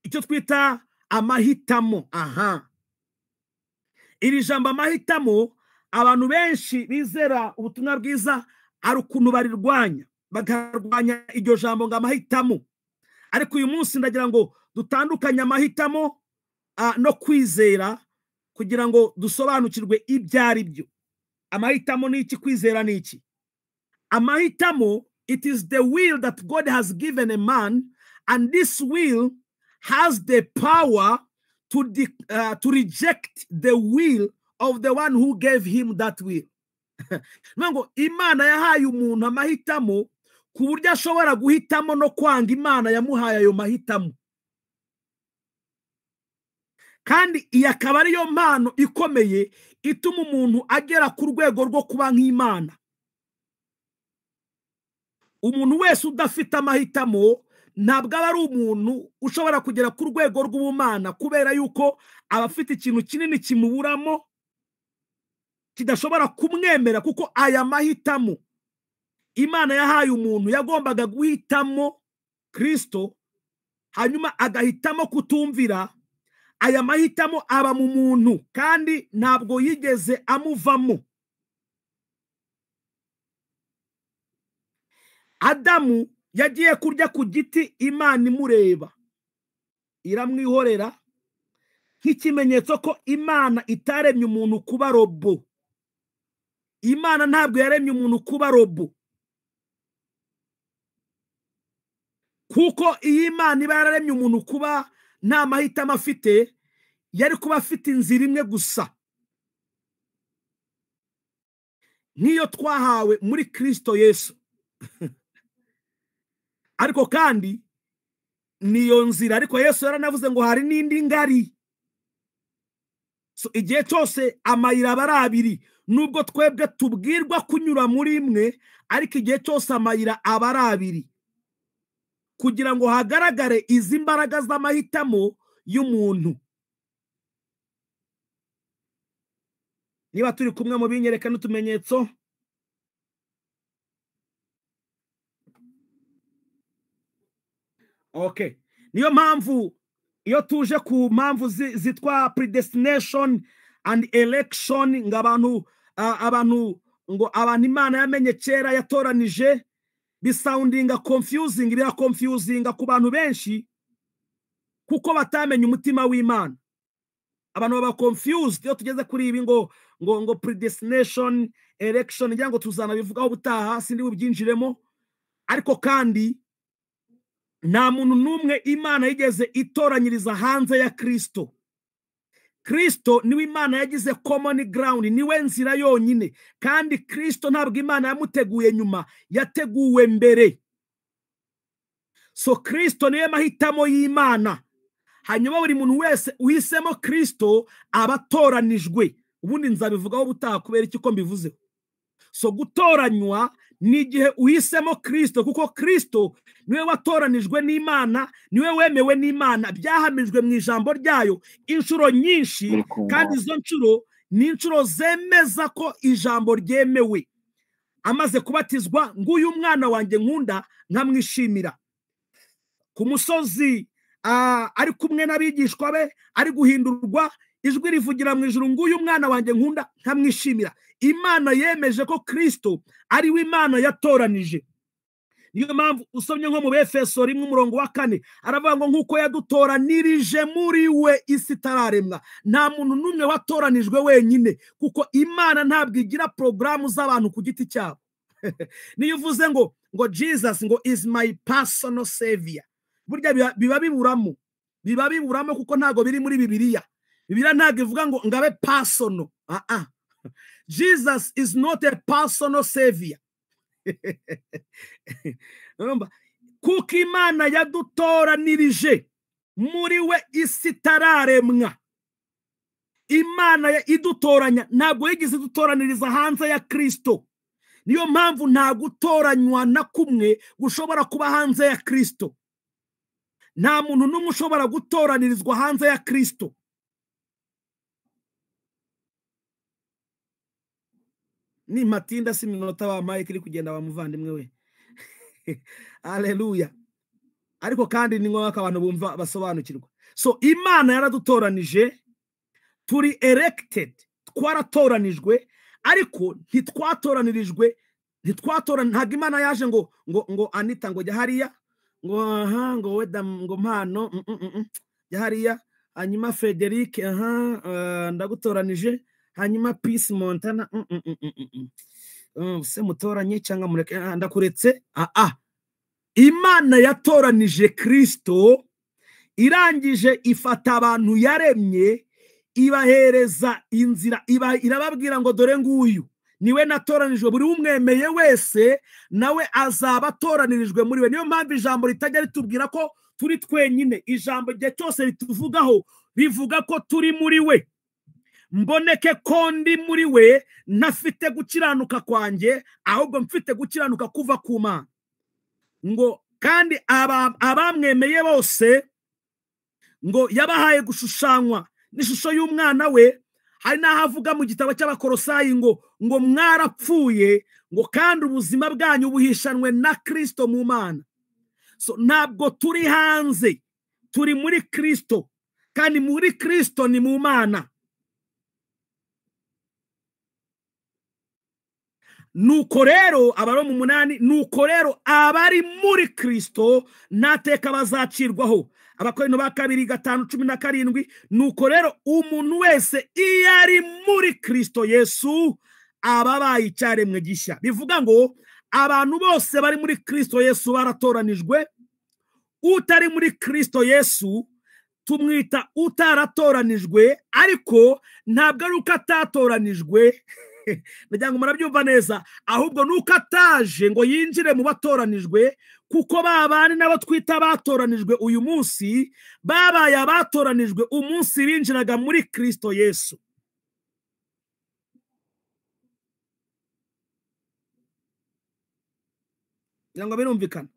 icyo twita amahitamo. Aha iri jambo amahitamo, abantu benshi bizera ubutumwa bwiza ari ukuntu barirwanya, bakarwanya iryo jambo ngo amahitamo. Ariko uyu munsi ndagira ngo dutandukanye amahitamo no kwizera, kugira ngo dusobanukirwe ibyo ari byo. Amahitamo ni iki? Kwizera ni iki? Amahitamo, it is the will that God has given a man, and this will has the power to reject the will of the one who gave him that will. Ngo Imana yahaye umuntu amahitamo ku buryo ashobora guhitamo no kwanga Imana yamuhaye ayo mahitamo. Kandi iyi akaba ariyo mpano ikomeye ituma umuntu agera ku rwego rwo kuba nk'Imana. Umuntu wese udafite amahitamo ntabwo aba ari umuntu ushobora kugera ku rwego rw'ubumana, kubera yuko aba afite ikintu kinini kimuburamo kidashobora kumwemera, kuko aya mahitamo Imana yahaye umuntu yagombaga guhitamo Kristo, hanyuma agahitamo kutumvira. Aya mahitamo aba mu muntu kandi ntabwo yigeze amuvamo. Adamu yagiye kurya ku giti Imana imureba, iramwihorera, nk'ikimenyetso ko Imana itaremye umuntu kuba robo. Imana ntabwo yaremye umuntu kuba robo, kuko iyi Imana iba yararemye umuntu kuba nta mahitamo afite, yari kuba afite inzira imwe gusa, nk'iyo twahawe muri Kristo Yesu. Ariko kandi niyo nzira, ariko Yesu yaranavuze ngo hari n'indi ngari. So igihe cyose amayira aba ari abiri, nubwo twebwe tubwirwa kunyura muri imwe, ariko igihe cyose amayira aba ari abiri, kugira ngo hagaragare izi mbaraga z'amahitamo y'umuntu. Niba turi kumwe mu binyereka n'utumenyetso. Okay, niyo mpamvu iyo tuje ku mpamvu zitwa predestination and election, ngo abantu ngo abantu Imana yamenye kera yatoranije, bisoundinga confusing, bira confusinga ku bantu benshi, kuko batamenye umutima w'Imana. Abantu baba confused iyo tugeze kuri ibi ngo ngo ngo predestination, election, ngira ngo tuzana bivugaho ubutaha, sindi bubyinjiremo. Ariko kandi nta muntu n'umwe Imana yigeze itoranyiriza hanze ya Kristo. Kristo niwe Imana yagize common ground, niwe nzira yonyine. Kandi Kristo ntabwo Imana yamuteguye nyuma, yateguwe mbere. So Kristo niwe mahitamo y'Imana. Hanyuma buri muntu wese uhisemo Kristo aba atoranijwe. Ubundi nzabivugaho ubutaha kubera iki ko mbivuze. So gutoranywa ni igihe uhisemo Kristo, kuko Kristo niwe watoranijwe n'Imana, niwe wemewe n'Imana, byahamijwe mu ijambo ryayo inshuro nyinshi, kandi izo nshuro ni inshuro zemeza ko ijambo ryemewe. Amaze kubatizwa, nguyu mwana wanjye nkunda nkamwishimira. Ku musozi ari kumwe n'abigishwa be, ari guhindurwa, ijwi rivugira mu ijuru, nguyu mwana wanjye nkunda nkamwishimira. Imana yemeje ko Kristo ari we Imana yatoranije. Niyo mpamvu usomye nko mu Befeso 1:4 aravuga ngo nkuko yadutoranirije muri we isi itararemwa. Nta muntu n'umwe watoranijwe wenyine, kuko Imana ntabwo igira programu z'abantu ku giti cyabo. Niyo uvuze ngo ngo Jesus ngo is my personal savior. Burya biba biburamo, biba biburamo kuko ntago biri muri Bibiliya. Bibiliya ntago ivuga ngo ngabe personal. Jesus is not a personal savior. Urumva, kuko Imana yadutoranirije muri we isi itararemwa. Imana idutoranya ntabwo yigeze idutoraniriza hanze ya Kristo. Niyo mpamvu nta gutoranywa na kumwe gushobora kuba hanze ya Kristo. Nta muntu n'umwe ushobora gutoranirizwa hanze ya Kristo. Ni matinda si minota bampaye kiri kugenda bamuvandimwe we. Haleluya. Ariko kandi ni ngombwa ko abantu bumva basobanukirwa. So Imana yaradutoranije, turi elected, twaratoranijwe, ariko ntitwatoranirijwe, ntabwo Imana yaje ngo ngo ngo Anita ngo jya hariya, ngo aha, ngo weda, ngo Mpano, jya hariya, hanyuma Frederic, aha, ndagutoranije, hanyuma Peace Montana, se mutoranye cyangwa mureke, ndakuretse. Imana yatoranije Kristo, irangije ifata abantu yaremye, ibahereza inzira, irababwira ngo dore nguyu niwe natoranijwe, buri umwemeye wese nawe azaba atoranirijwe muri we. Niyo mpamvu ijambo ritajya ritubwira ko turi twenyine. Ijambo igihe cyose rituvugaho rivuga ko turi muri we. Mboneke ko ndi muri we, ntafite gukiranuka kwanjye, ahubwo mfite gukiranuka kuva ku Mana. Ngo kandi abamwemeye bose ngo yabahaye gushushanywa n'ishusho y'umwana we. Hari n'aho avuga mu gitabo cy'Abakorosayi ngo ngo mwarapfuye, ngo kandi ubuzima bwanyu buhishanwe na Kristo mu Mana. So ntabwo turi hanze, turi muri Kristo, kandi muri Kristo ni mu Mana. Nuko rero Abaroma 8, nuko rero abari muri Kristo ntateka bazacirwaho. Abakorinto ba kabiri 5:17, nuko rero umuntu wese iyo ari muri Kristo Yesu ababaye icyaremwe gishya. Bivuga ngo abantu bose bari muri Kristo Yesu baratoranijwe. Utari muri Kristo Yesu tumwita utaratoranijwe, ariko ntabwo ari uko atatoranijwe. Ndagira ngo murabyumva neza, ahubwo nuko ataje ngo yinjire mu batoranijwe, kuko babane nabo twita batoranijwe uyu munsi babaye abatoranijwe umunsi binjiraga muri Kristo Yesu. Ngira ngo birumvikana.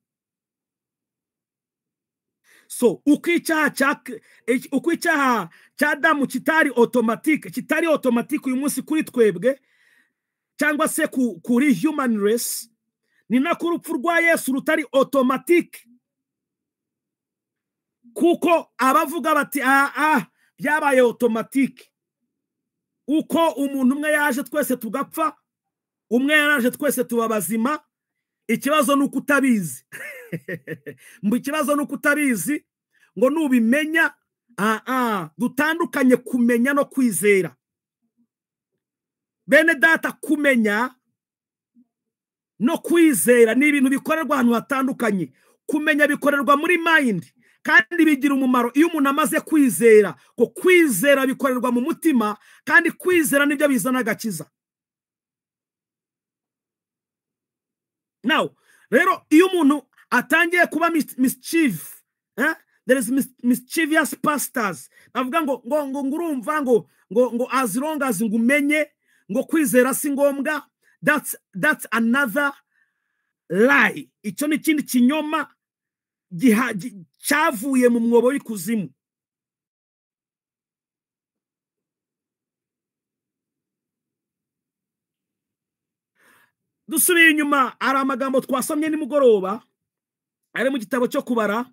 So uko icyaha cya Adamu kitari automatique uyu munsi kuri twebwe cyangwa se kuri human race, ni nako urupfu rwa Yesu rutari automatique, kuko abavuga bati byabaye automatique, uko umuntu umwe yaje twese tugapfa, umwe yaraje twese tuba bazima. Ikibazo nuko utabizi. Mbu ikibazo nuko utabizi, ngo nubimenya dutandukanye kumenya no kwizera. Bene data, kumenya no kwizera ni ibintu bikorerwa ahantu hatandukanye. Kumenya bikorerwa muri mind, kandi bigira umumaro iyo umuntu amaze kwizera, ko kwizera bikorerwa mu mutima, kandi kwizera nibyo bizana agakiza. Now rero iyo umuntu atangiye kuba mischief, there is mischievous pastors bavuga ngo ngo ngo ngurumva ngo ngo ngo as long as ngumenye ngo kwizera si ngombwa. That's another lie. Icyo ni ikindi kinyoma cyavuye mu mwobo w'ikuzimu. Dusubiye inyuma, ari amagambo twasomye nimugoroba ari mu gitabo cyo kubara,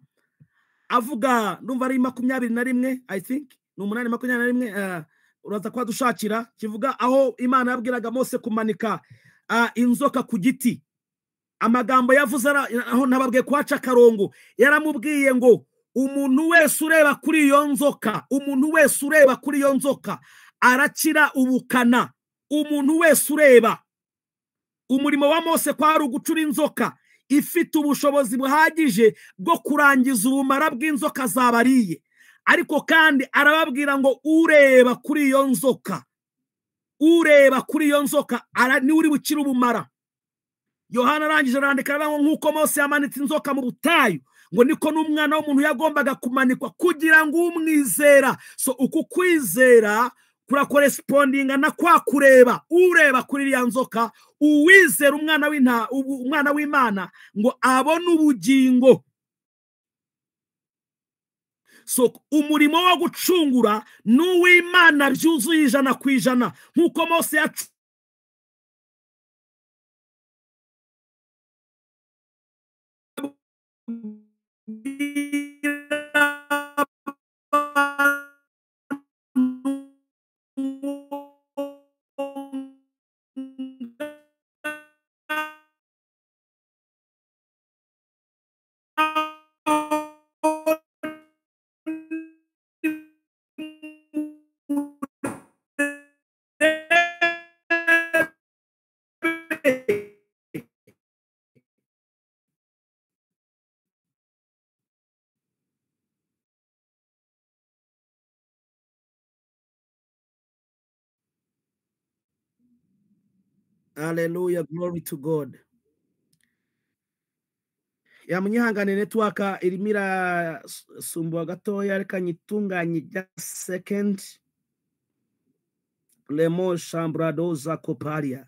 avuga ndumva ari 21, I think ni 8:21, uraza kwa dushakira, kivuga aho Imana yabwiraga Mose kumanika inzoka ku giti. Amagambo yavuze aho nababwiye kwaca akarongo, yaramubwiye ngo umuntu wese ureba kuri iyo nzoka, umuntu wese ureba kuri iyo nzoka arakira ubukana. Umuntu wese ureba. Umurimo wa Mose kwari ugucura inzoka, Ifite ubushobozi buhagije bwo kurangiza ubumara bw'inzoka zabariye. Ariko kandi arababwira ngo ureba kuri iyo nzoka, ureba kuri iyo nzoka ni uri bukire ubumara. Yohana arangije arandika aravuga ngo nk'uko Mose yamanitse inzoka mu butayu, ngo niko n'umwana w'umuntu yagombaga kumanikwa kugira ngo umwizera. So uku kwizera kurakorespondinga na kwa kureba, ureba kuri iriya nzoka, uwizera umwana w'Imana ngo abone ubugingo. So umurimo wo gucungura n'uw'Imana byuzuye 100%, nk'uko Mose Hallelujah, glory to God. Ya munyihangane, network irimo irasumbua gatoya, reka nyitunganye just second. Lemo Shambradoza Koparia.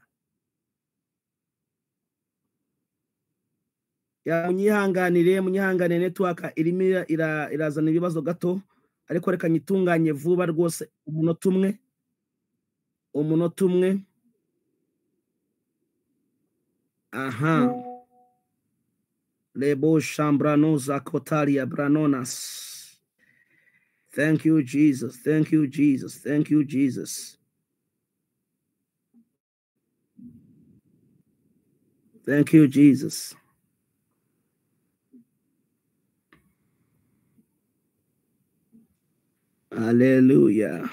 Ya munyihanganire, munyihangane, network irimo irazana ibibazo gato, ariko reka nyitunganye vuba rwose, umunota umwe. Umunota umwe. Aha. Lebo Shambranoza Kotaria Branonas. Thank you, Jesus. Thank you, Jesus. Thank you, Jesus. Thank you, Jesus. Hallelujah.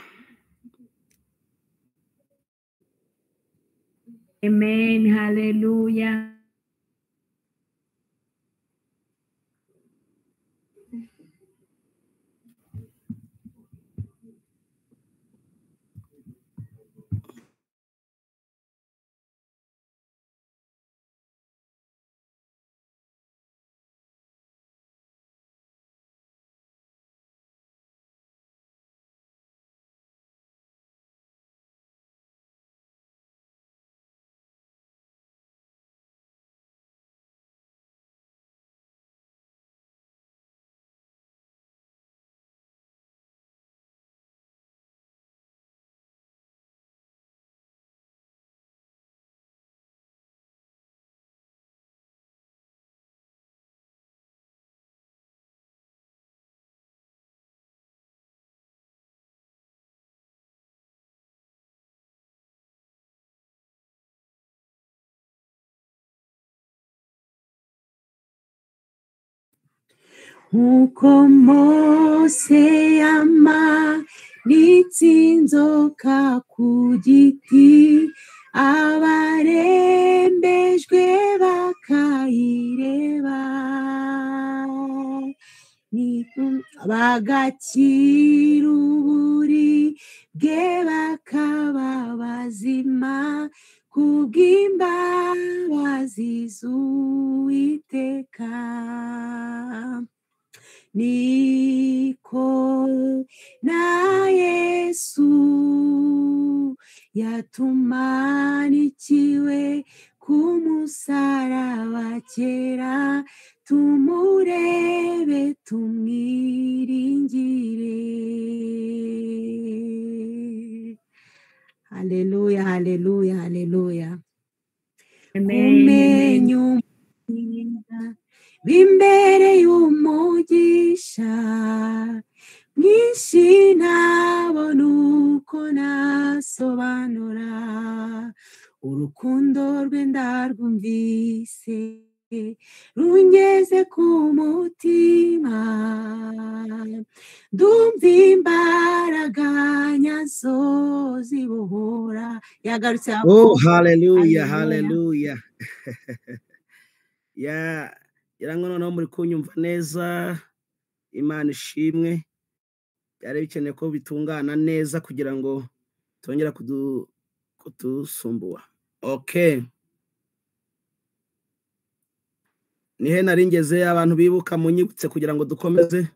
Amen. Hallelujah. Nkuko Mose yamanitse inzoka ku giti, abarembejwe bakayireba, bagakira uburibwe bakaba bazima, kubw'imbabazi z'Uwiteka. Niko na Yesu yatumanikiwe ku musaraba kera, tumurebe tumwiringire. Haleluya, haleluya, haleluya. Kumenya umwiza imbere y'umugisha mwinshi, ntabona uko nasobanura, urukundo rwe ndarwumvise rungeze ku mutima, ndumva imbaraga nyazo zibohora. Yagarutse. Oh, hallelujah, hallelujah. Ya ngira ngo noneho muri kunyumva neza. Imana ishimwe, byari bikeneye ko bitungana neza kugira ngo tongera kudusumbua. Okay, nihe nari ngeze? Abantu bibuka munyibutse kugira ngo dukomeze.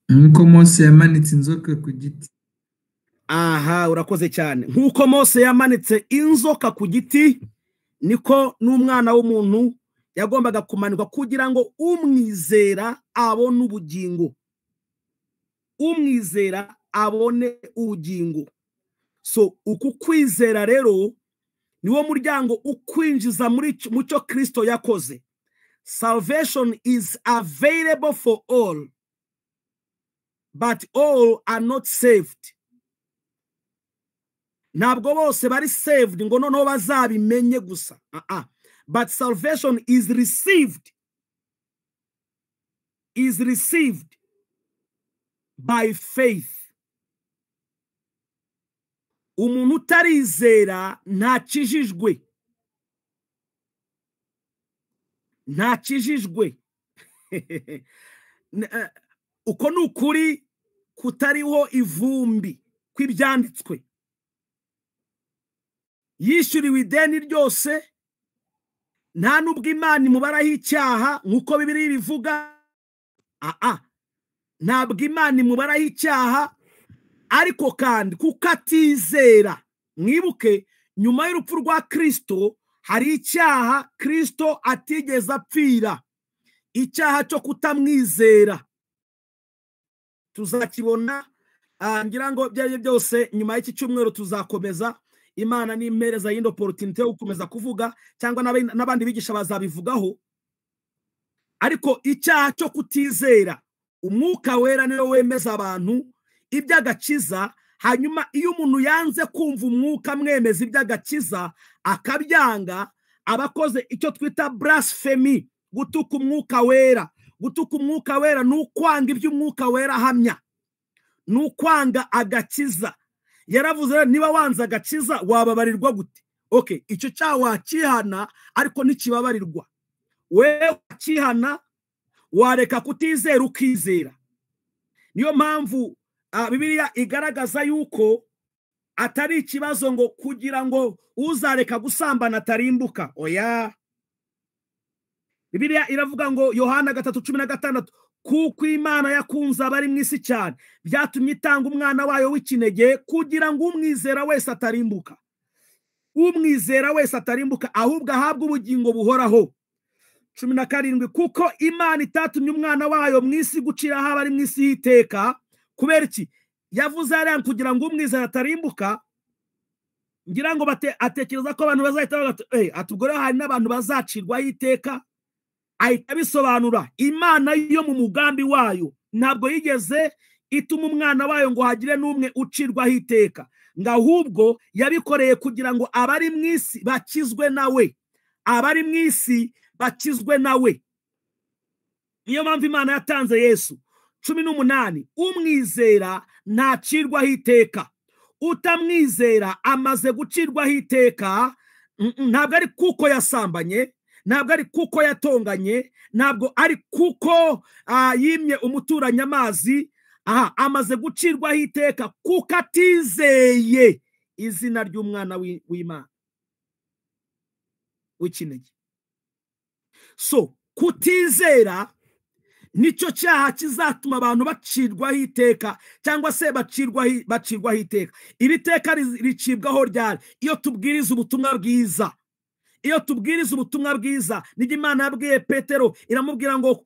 Nk'uko Mose yamanitse inzoka ku giti. Aha, urakoze cyane. Nk'uko Mose yamanitse inzoka ku giti, niko n'umwana w'umuntu yagombaga kumanikwa kugira ngo umwizera abone ubugingo. Umwizera abone ubugingo. So uku kwizera rero niwo muryango ukwinjiza muri mu cyo Kristo yakoze. Salvation is available for all, but all are not saved. Ntabwo bose bari saved ngo noneho bazabimenye gusa. But salvation is received by faith. Umuntu utarizera ntakijijwe, ntakijijwe. Uko ni ukuri kutariho ivumbi kw'ibyanditswe. Yishyuriwe ideni ryose, nta nubwo Imana imubaraho icyaha nk'uko Bibiliya bivuga. Ntabwo Imana imubaraho icyaha, ariko kandi kuko atizera. Mwibuke, nyuma y'urupfu rwa Kirisito hari icyaha Kirisito atigeze apfira, icyaha cyo kutamwizera. Tuzakibona, ngira ngo ibyo ari byo byose nyuma y'iki cyumweru tuzakomeza. Imana nimpereza yindi opportunity yo gukomeza kuvuga, cyangwa n'abandi bigisha bazabivugaho. Ariko icyaha cyo kutizera, Umwuka Wera niwe wemeza abantu iby'agakiza. Hanyuma iyo umuntu yanze kumva Umwuka amwemeza iby'agakiza, akabyanga, aba akoze icyo twita blasphemy, gutuka Umwuka Wera. Gutuka Umwuka Wera ni ukwanga iby'Umwuka Wera ahamya, ni ukwanga agakiza. Yaravuze, niba wanze agakiza wababarirwa gute? Okay, icyo cyaha wakihana ariko ntikibabarirwa. We wakihana, wareka kutizera ukizera. Niyo mpamvu Bibiliya igaragaza yuko atari ikibazo ngo kugira ngo uzareka gusambana atarimbuka. Oya, Bibiliya iravuga ngo, Yohana 3:16, kuko Imana yakunze abari mu isi cyane, byatumye itanga umwana wayo w'ikinege, kugira ngo umwizera wese atarimbuka, umwizera wese atarimbuka, ahubwo ahabwe ubugingo buhoraho. 17, kuko Imana itatumye umwana wayo mu isi guciraho abari mu isi y'iteka. Kubera iki yavuze hariya kugira ngo umwizera atarimbuka? Ngira ngo atekereza ko abantu bazahita bavuga bati, ati ubwo rero hari n'abantu bazacirwaho iteka. Ahita abisobanura. Imana yo mu mugambi wayo ntabwo yigeze ituma umwana wayo ngo hagire n'umwe ucirwaho iteka, ngo ahubwo yabikoreye kugira ngo abari mu isi bakizwe nawe, abari mu isi bakizwe nawe. Niyo mpamvu Imana yatanze Yesu. 18, umwizera ntacirwaho iteka, utamwizera amaze gucirwaho iteka. Ntabwo ari kuko yasambanye, ntabwo ari kuko yatonganye, ntabwo ari kuko yimye umuturanyi amazi. Aha amaze gucirwaho iteka kuko atizeye izina ry'umwana w'Imana w'ikinege. So kutizera nicyo cyaha kizatuma abantu bacirwaho iteka, cyangwa se bacirwaho iteka. Iri teka ricibwaho ryari? Iyo tubwiriza ubutumwa bwiza. Iyo tubwiriza ubutumwa bwiza, nibyo Imana yabwiye Petero, iramubwira ngo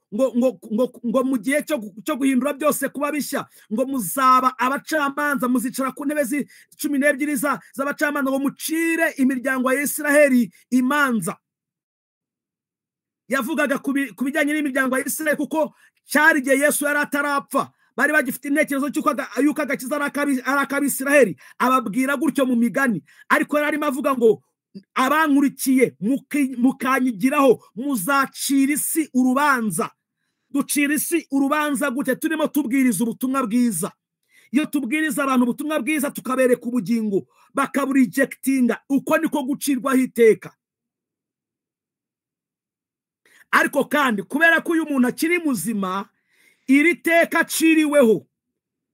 mu gihe cyo guhindura byose kuba bishya, ngo muzaba abacamanza, muzicara ku ntebe 12 z'abacamanza, ngo mucire imiryango ya Isiraheli imanza. Yavugaga ku bijyanye n'imiryango ya Isiraheli, kuko cyari igihe Yesu yari atarapfa, bari bagifite intekerezo y'uko agakiza ari ak'Abisiraheli. Ababwira gutyo mu migani, ariko yari arimo avuga ngo abankurikiye mukanyigiraho muzacira isi urubanza. Ducira isi urubanza gute? Turimo tubwiriza ubutumwa bwiza. Iyo tubwiriza abantu ubutumwa bwiza, tukabereka ubugingo, bakaburejectinga, uko niko gucirwaho iteka. Ariko kandi kubera ko uyu muntu akiri muzima, iri teka aciriweho,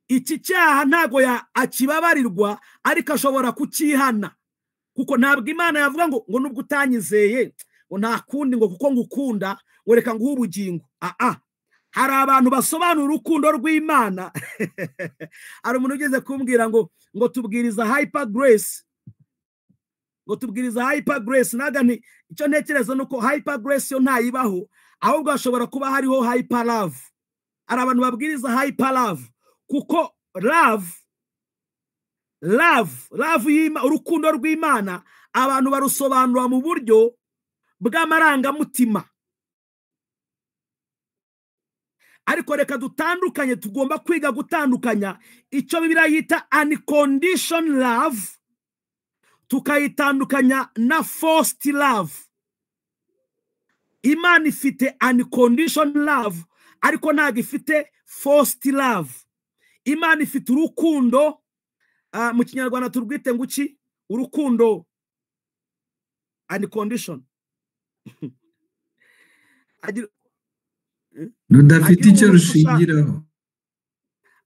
iki cyaha ntago akibabarirwa, ariko ashobora kucyihana, kuko ntabwo Imana yavuga ngo nubwo utanyizeye ngo nta kundi, ngo kuko ngukunda ngo reka nguhe ubugingo. Aa, hari abantu basobanura urukundo rw'Imana. Hari umuntu ugeze kumbwira ngo tubwiriza hyper grace, ngo tubwiriza hyper grace. Naga nti icyo ntekereza nuko hyper grace yo ntayibaho, ahubwo hashobora kuba hariho hyper love. Hari abantu babwiriza hyper love, kuko love love love urukundo rw'Imana abantu barusobanura mu buryo bw'amarangamutima. Ariko reka dutandukanye, tugomba kwiga gutandukanya icyo Bibiliya yita unconditional love, tukayitandukanya na forced love. Imana ifite unconditional love, ariko ntabwo ifite forced love. Imana ifite urukundo, mu Kinyarwanda turwite ngo iki? Urukundo unconditional. Rudafite icyo rushingiraho.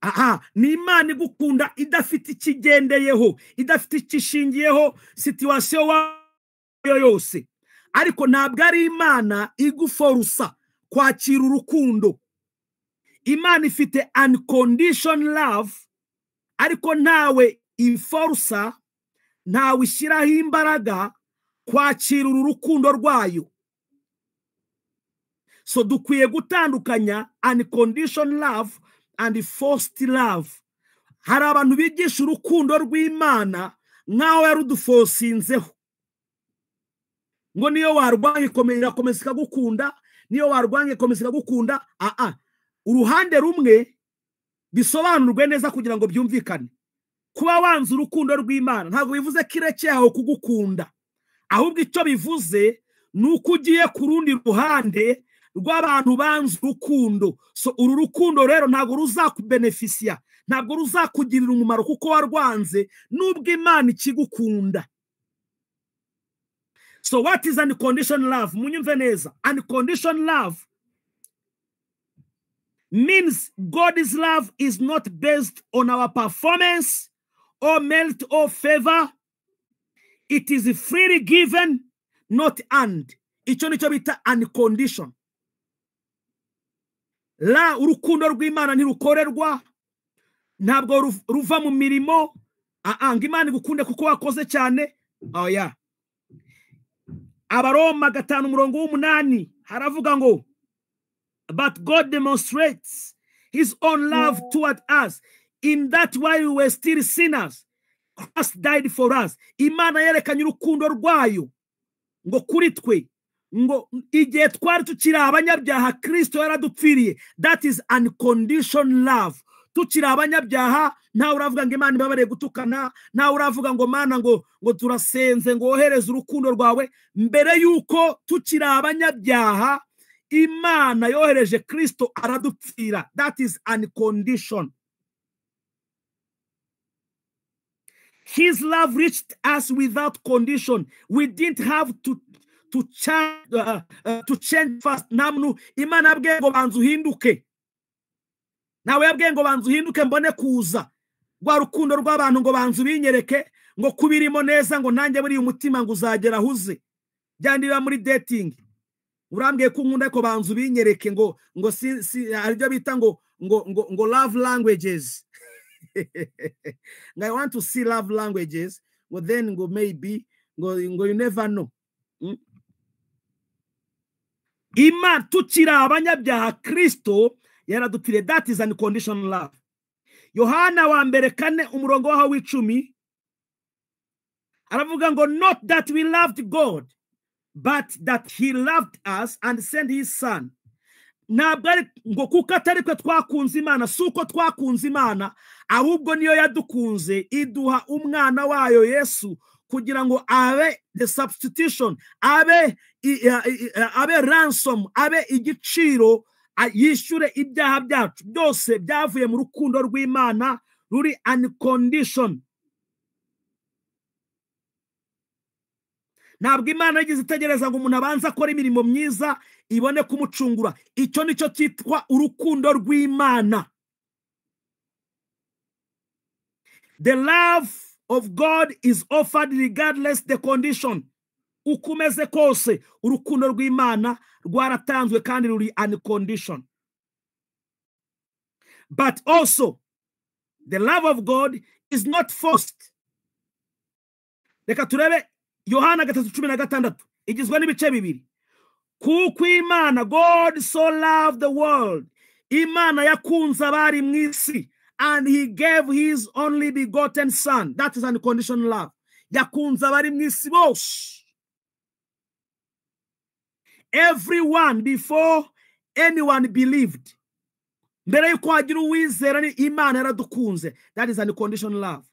Aha ni Imana igukunda idafite ikigendeyeho, idafite ikishingiyeho, situation wayo yose. Ariko ntabwo ari Imana iguforusa kwakira urukundo. Imana ifite unconditional love, ariko ntawe iforusa, ntawe ishyiraho imbaraga kwakira uru rukundo rwayo. So dukwiye gutandukanya unconditional love and forced love. Hari abantu bigisha urukundo rw'Imana nk'aho yarudufosinzeho, ngo niyo warwanya irakomeza ikagukunda, niyo warwanya ikomeza ikagukunda. Aa, uruhande rumwe bisobanurwe neza kugira ngo byumvikane. Kuba wanze urukundo rw'Imana ntabwo bivuze ko irekeye aho kugukunda, ahubwo icyo bivuze ni uko ugiye ku rundi ruhande rw'abantu banze urukundo. So uru rukundo rero ntabwo ruzakubenefisiya, ntabwo ruzakugirira umumaro kuko warwanze, nubwo Imana ikigukunda. So what is unconditional love? Munyumve neza. Unconditional love means God's love is not based on our performance or merit or favor. It is freely given, not earned. Icyo nicyo bita unconditional. La urukundo rw'Imana ntirukorerwa, ntabwo ruva mu mirimo. Ngo Imana igukunde kuko wakoze cyane. Oya. Abaroma 5:8 haravuga ngo but God demonstrates his own love toward us in that while we were still sinners, Christ died for us. Imana yerekanye urukundo rwayo ngo kuri twe, ngo igihe twari tukiri abanyabyaha Kristo yaradupfiriye. That is unconditional love. Tukiri abanyabyaha, ntawe uravuga ngo Imana ibabarire gutukana, ntawe uravuga ngo Mana ngo turasenze ngo wohereze urukundo rwawe. Mbere yuko tukiri abanyabyaha, Imana yohereje Kristo aradupfira. That is unconditional. His love reached us without condition. We didn't have to change fast. Namnu Imana yabwiye ngo banza uhinduke. Nawe yabwiye ngo banza uhinduke mbone kuza. Rwa rukundo rw'abantu ngo banza ubinyereke, ngo kubirimo neza, ngo nanjye buri umutima ngo uzagera ahuze. Byandira muri dating. Urambwiye ko nkunda ko banza ubinyereke, ngo si aribyo bita ngo ngo ngo ngo love languages. I want to see love languages. Well then go maybe go you never know. Imana tukiri abanyabyaha Kristo yaradupfiriye. That is unconditional love. Yohana 4:10 aravuga ngo not that we loved God, but that he loved us and sent his son. Ntabwo ari ngo kuko atari twe twakunze Imana, si uko twakunze Imana, ahubwo niyo yadukunze iduha umwana wayo Yesu kugira ngo abe the substitution, abe ransom, abe igiciro, yishyure ibyaha byacu byose byavuye mu rukundo rw'Imana ruri unconditional. Ntabwo Imana yigeze itegereza ngo umuntu abanze akore imirimo myiza ibone kumucungura. Icyo nicyo cyitwa urukundo rw'Imana. The love of God is offered regardless the condition. Uko umeze kose, urukundo rw'Imana rwaratanzwe kandi ruri unconditional. But also, the love of God is not forced. Reka turebe Yohana 3:16, igizwe n'ibice bibiri. Kuko Imana, God so loved the world, Imana yakunze abari mu isi, and he gave his only begotten son. That is unconditional love. Yakunze abari mu isi bose. Everyone before anyone believed. Mbere yuko hagira uwizera, ni Imana yaradukunze. That is unconditional love.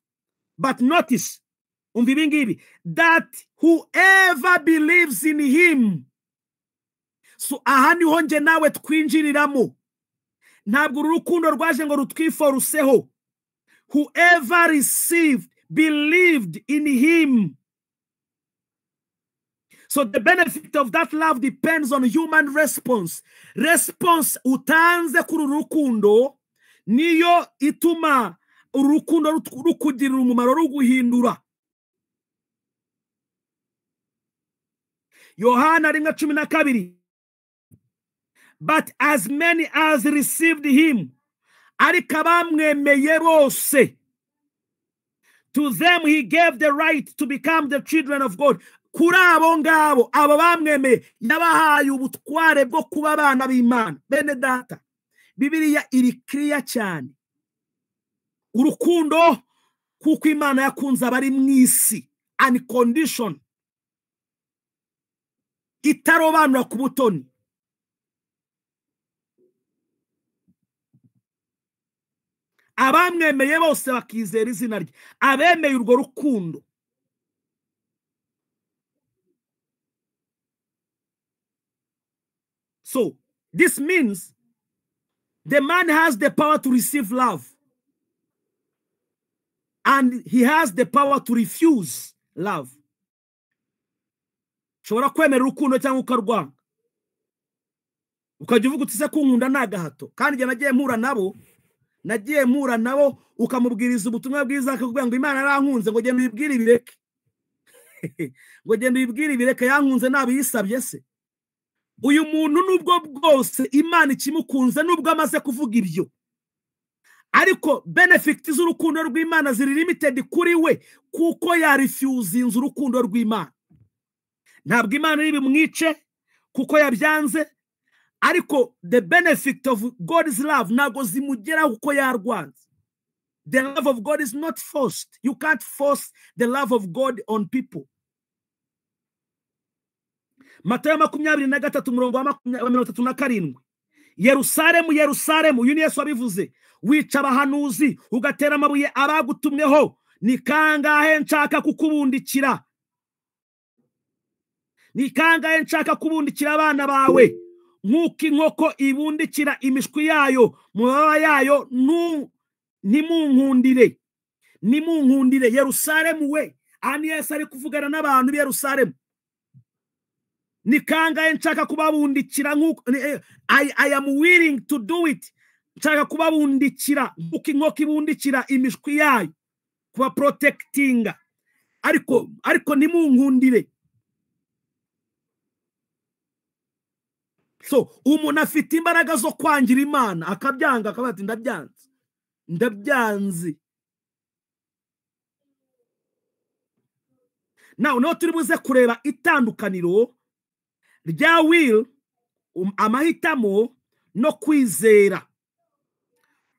But notice, umva ibi ngibi, that whoever believes in him. So aha niho nje nawe twinjiriramo. Ntabwo uru rukundo rwaje ngo rutwiforuseho. Whoever received, believed in him. So the benefit of that love depends on human response. Response utanze kuri uru rukundo niyo ituma uru rukundo rukugirira umumaro, ruguhindura. Yohana 1:12. But as many as received him, ariko abamwemeye bose, to them he gave the right to become the children of God. Kuri abo ngabo, abo bamwemeye, yabahaye ubutware bwo kuba abana b'Imana. Bene data, Bibiliya iri clear cyane. Urukundo kuko Imana yakunze abari mu isi, unconditional, itarobanura ku butoni. Abamwemeye bose bakizera izina rye, abemeye urwo rukundo. So this means the man has the power to receive love, and he has the power to refuse love. Ushobora kwemera urukundo cyangwa ukarwanga, ukajya uvuga uti se kunkunda ni agahato. Kandi igihe nagiye mpura nabo, ukamubwiriza ubutumwa bwiza akakubwira ngo Imana yarankunze, ngo genda uyibwire ibireke, ngo genda uyibwire ibireke, yankunze nabiyisabye se. Uyu muntu nubwo bwose Imana ikimukunze, nubwo amaze kuvuga ibyo, ariko benefit z'urukundo rw'Imana ziri limited kuri we, kuko yarefusinze urukundo rw'Imana. Ntabwo Imana iri bimwice kuko yabyanze, ariko the benefit of God's love ntabwo zimugeraho kuko yarwanze. The love of God is not forced. You can't force the love of God on people. Matayo 23 umurongo wa 37. Yerusalemu, Yerusalemu, uyu ni Yesu wabivuze, wica abahanuzi ugatera amabuye abagutumweho, ni kangahe nshaka kukubundikira, ni kangahe nshaka kubundikira abana bawe nk'uko inkoko ibundikira imishwi yayo mu mababa yayo, nimunkundire, nimunkundire. Yerusalemu we, aha ni Yesu ari kuvugana n'abantu b'i Yerusalemu. Ni kangahe nshaka kubabundikira nk'uko, I am willing to do it, nshaka kubabundikira nk'uko inkoko ibundikira imishwi yayo, kuba protectinga, ariko nimunkundire. So umuntu afite imbaraga zo kwangira Imana, akabyanga, akavuga ati ndabyanze, ndabyanze. Now niho turi buze kureba itandukaniro rya will, amahitamo, no kwizera.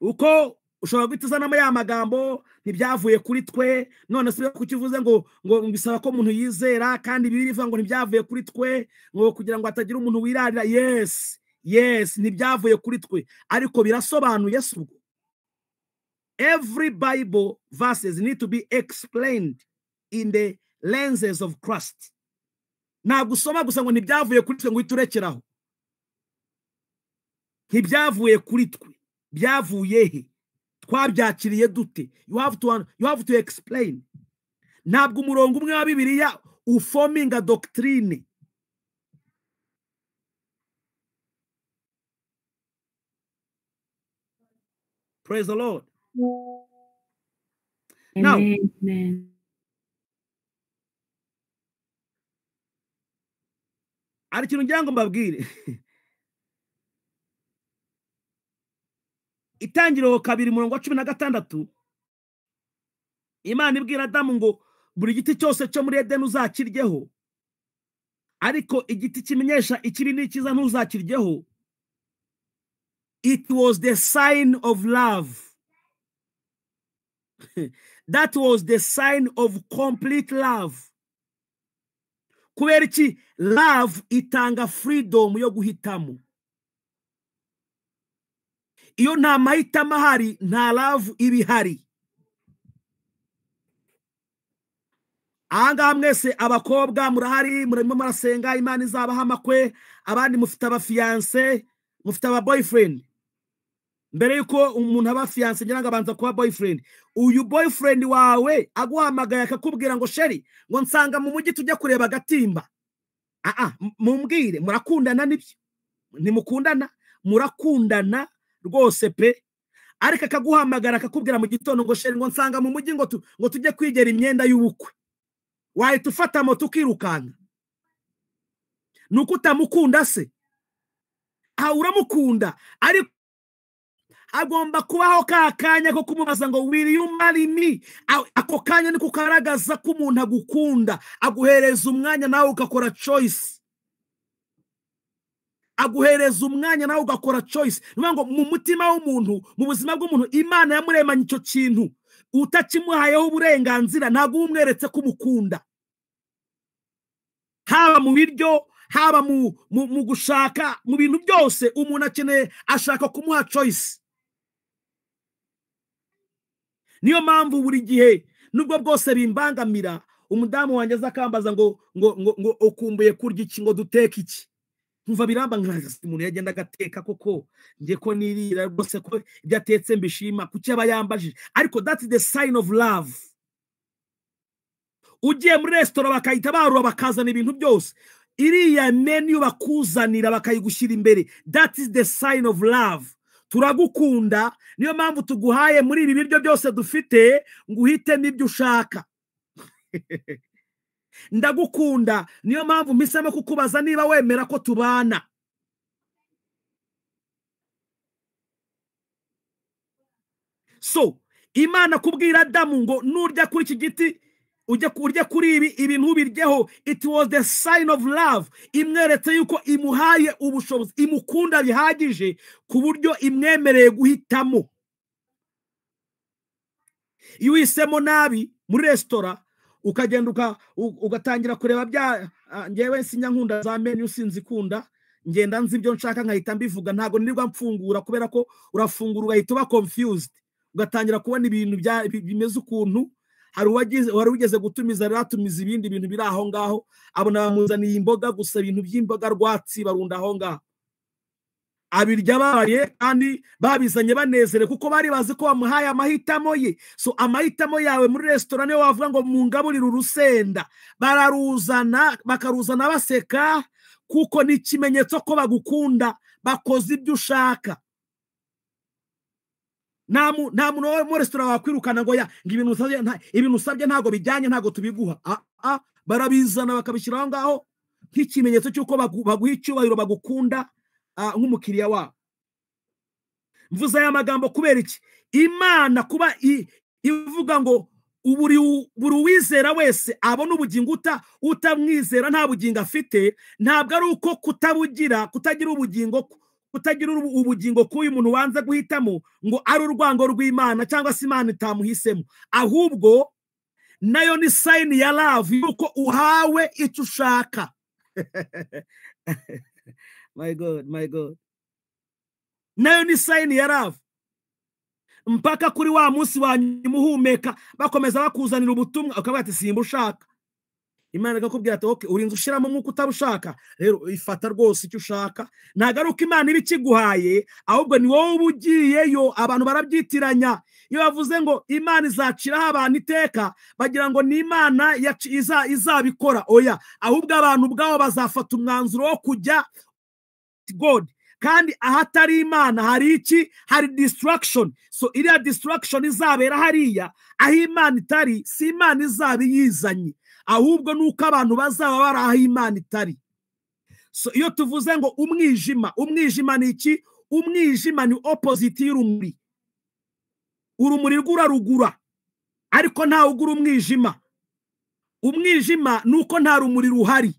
Uko ushobora guhita uzanamo ya magambo, ntibyavuye kuri twe, none se kukivuze ngo bisaba ko umuntu yizera, kandi Bibiliya ivuga ngo ntibyavuye kuri twe, ngo kugira ngo hatagira umuntu wirarira. Yes, yes, ntibyavuye kuri twe, ariko birasobanuye. Si ubwo every Bible verses need to be explained in the lenses of Christ. Ntabwo usoma gusa ngo ntibyavuye kuri twe ngo uhite urekeraho. Ntibyavuye kuri twe, byavuye he? Twabyakiriye dute? You have to explain. Ntabwo umurongo umwe wa Bibiliya ufominga doctrine. Praise the Lord. Now, Amen. Hari ikintu ngira ngo mbabwire. Itangiriro 2:16, Imana ibwira Adamu ngo buri giti cyose cyo muri Edeni uzakiryeho, ariko igiti kimenyesha ikibi n'ikiza ntuzakiryeho. It was the sign of love. That was the sign of complete love. Kubera iki? Love itanga freedom yo guhitamo. Iyo nta mahitamo ahari, nta love iba ihari. Ahangaha mwese abakobwa murahari, murimo murasenga Imana izabaha amakwe, abandi mufite abafiyanse, mufite aba boyfriend. Mbere yuko umuntu aba fiyanse ngira ngo abanza kuba boyfriend. Uyu boyfriend wawe aguhamagaye akakubwira ngo sheri, ngo nsanga mu mujyi tujya kureba agatimba. Mumbwire, murakundana nibyo? Ntimukundana? Murakundana rwose pe. Ariko akaguhamagara akakubwira mu gitondo ngo sheri, ngo nsanga mu mujyi ngo tujye kwigera imyenda y'ubukwe. Wahita ufata moto ukirukanka. Nuko utamukunda se? Uramukunda, ariko agomba kubaho ka kanya ko kumubaza ngo will you marry me? Ako kanya niko kagaragaza ko umuntu agukunda, aguhereza umwanya nawe ugakora choice. Aguhereza umwanya nawe ugakora choice. Ni ngo mu mutima w'umuntu, mu buzima bw'umuntu, Imana yamuremanye icyo kintu. Utakimuhayeho uburenganzira ntabwo umweretse ko umukunda. Haba mu biryo, haba mu gushaka, mu bintu byose umuntu akeneye ashaka kumuha choice. Niyo mpamvu buri gihe nubwo bwose bimbangamira, umudamu wanjye azakambaza ngo ngo ngo ngo ukumbuye kurya iki, ngo duteke iki. Nkumva biramba, umuntu yagenda agateka koko, nge ko nirira rwose ko ibyo atetse mbishima, kuki aba yambajije? Ariko that is the sign of love. Ugiye muri resitora bakahita barura bakazana ibintu byose, iriya menu bakuzanira bakayigushyira imbere, that is the sign of love. Turagukunda, niyo mpamvu tuguhaye muri ibi biryo byose dufite ngo uhitemo ibyo ushaka. Ndagukunda, niyo mpamvu mpisemo kukubaza niba wemera ko tubana. So Imana kubwira Adamu ngo nurya kuri iki giti, ujya kurya kuri ibi, ibi ntubiryeho, it was the sign of love. Imweretse yuko imuhaye ubushobozi, imukunda bihagije ku buryo imwemereye guhitamo. Iyo uhisemo nabi muri resitora, ukagenda ugatangira kureba bya, ngewe sinya nkunda za menu, sinzikunda, ngenda nzi ibyo nshaka nkahita mbivuga, ntago nirirwa mfungura, kubera ko urafungura ugahita uba confused, ugatangira kubona ibintu bimeze ukuntu. Hari wari ugeze gutumiza, rero atumiza ibindi bintu biri aho ngaho, abona bamuzaniye imboga gusa, ibintu by'imboga rwatsi barunda aho ngaho, abirya babaye kandi babizanye banezere, kuko bari bazi ko bamuhaye amahitamo ye. So amahitamo yawe muri resitora niyo wavuga ngo mungaburire urusenda, bararuzana bakaruzana baseka, kuko ni ikimenyetso ko bagukunda, bakoze ibyo ushaka. Nta muntu wo muri resitora wakwirukana ngo ya ngo ibintu usabye ntago bijyanye, ntago tubiguha. Barabizana bakabishyira aho ngaho nk'ikimenyetso cy'uko baguha icyubahiro, bagukunda nk'umukiriya wabo. Mvuze aya magambo kubera iki? Imana kuba ivuga ngo buri uwizera wese abona ubugingo, utamwizera nta bugingo afite. Ntabwo ari uko kutabugira, kutagira ubugingo, kutagira ubugingo k'uyu muntu wanze guhitamo ngo ari urwango rw'Imana cyangwa se Imana itamuhisemo, ahubwo nayo ni sign ya love yuko uhawe icyo ushaka. My God, my God. Nayo ni sign ya love. Mpaka kuri wa munsi wa nyuma uhumeka, bakomeza bakuzanira ubutumwa, ukavuga ati simba ushaka. Imana ikakubwira ati okay, urinze ushiramo nk'uko utabushaka, rero ifata rwose icyo ushaka. Ntabwo ari uko Imana iba ikiguhaye, ahubwo ni wowe uba ugiyeyo. Abantu barabyitiranya. Iyo bavuze ngo Imana izaciraho abantu iteka, bagira ngo ni Imana izabikora. Oya, ahubwo abantu ubwabo bazafata umwanzuro wo kujya God. Kandi ahatari Imana hari iki? Hari destruction. So iriya destruction izabera hariya aho Imana itari, si Imana izaba iyizanye, ahubwo nuko abantu bazaba bari aho Imana itari. So iyo tuvuze ngo umwijima, umwijima ni iki? Umwijima ni opposite y'urumuri. Urumuri rw'urarugura, ariko ntawe ugura umwijima. Umwijima nuko nta rumuri ruhari.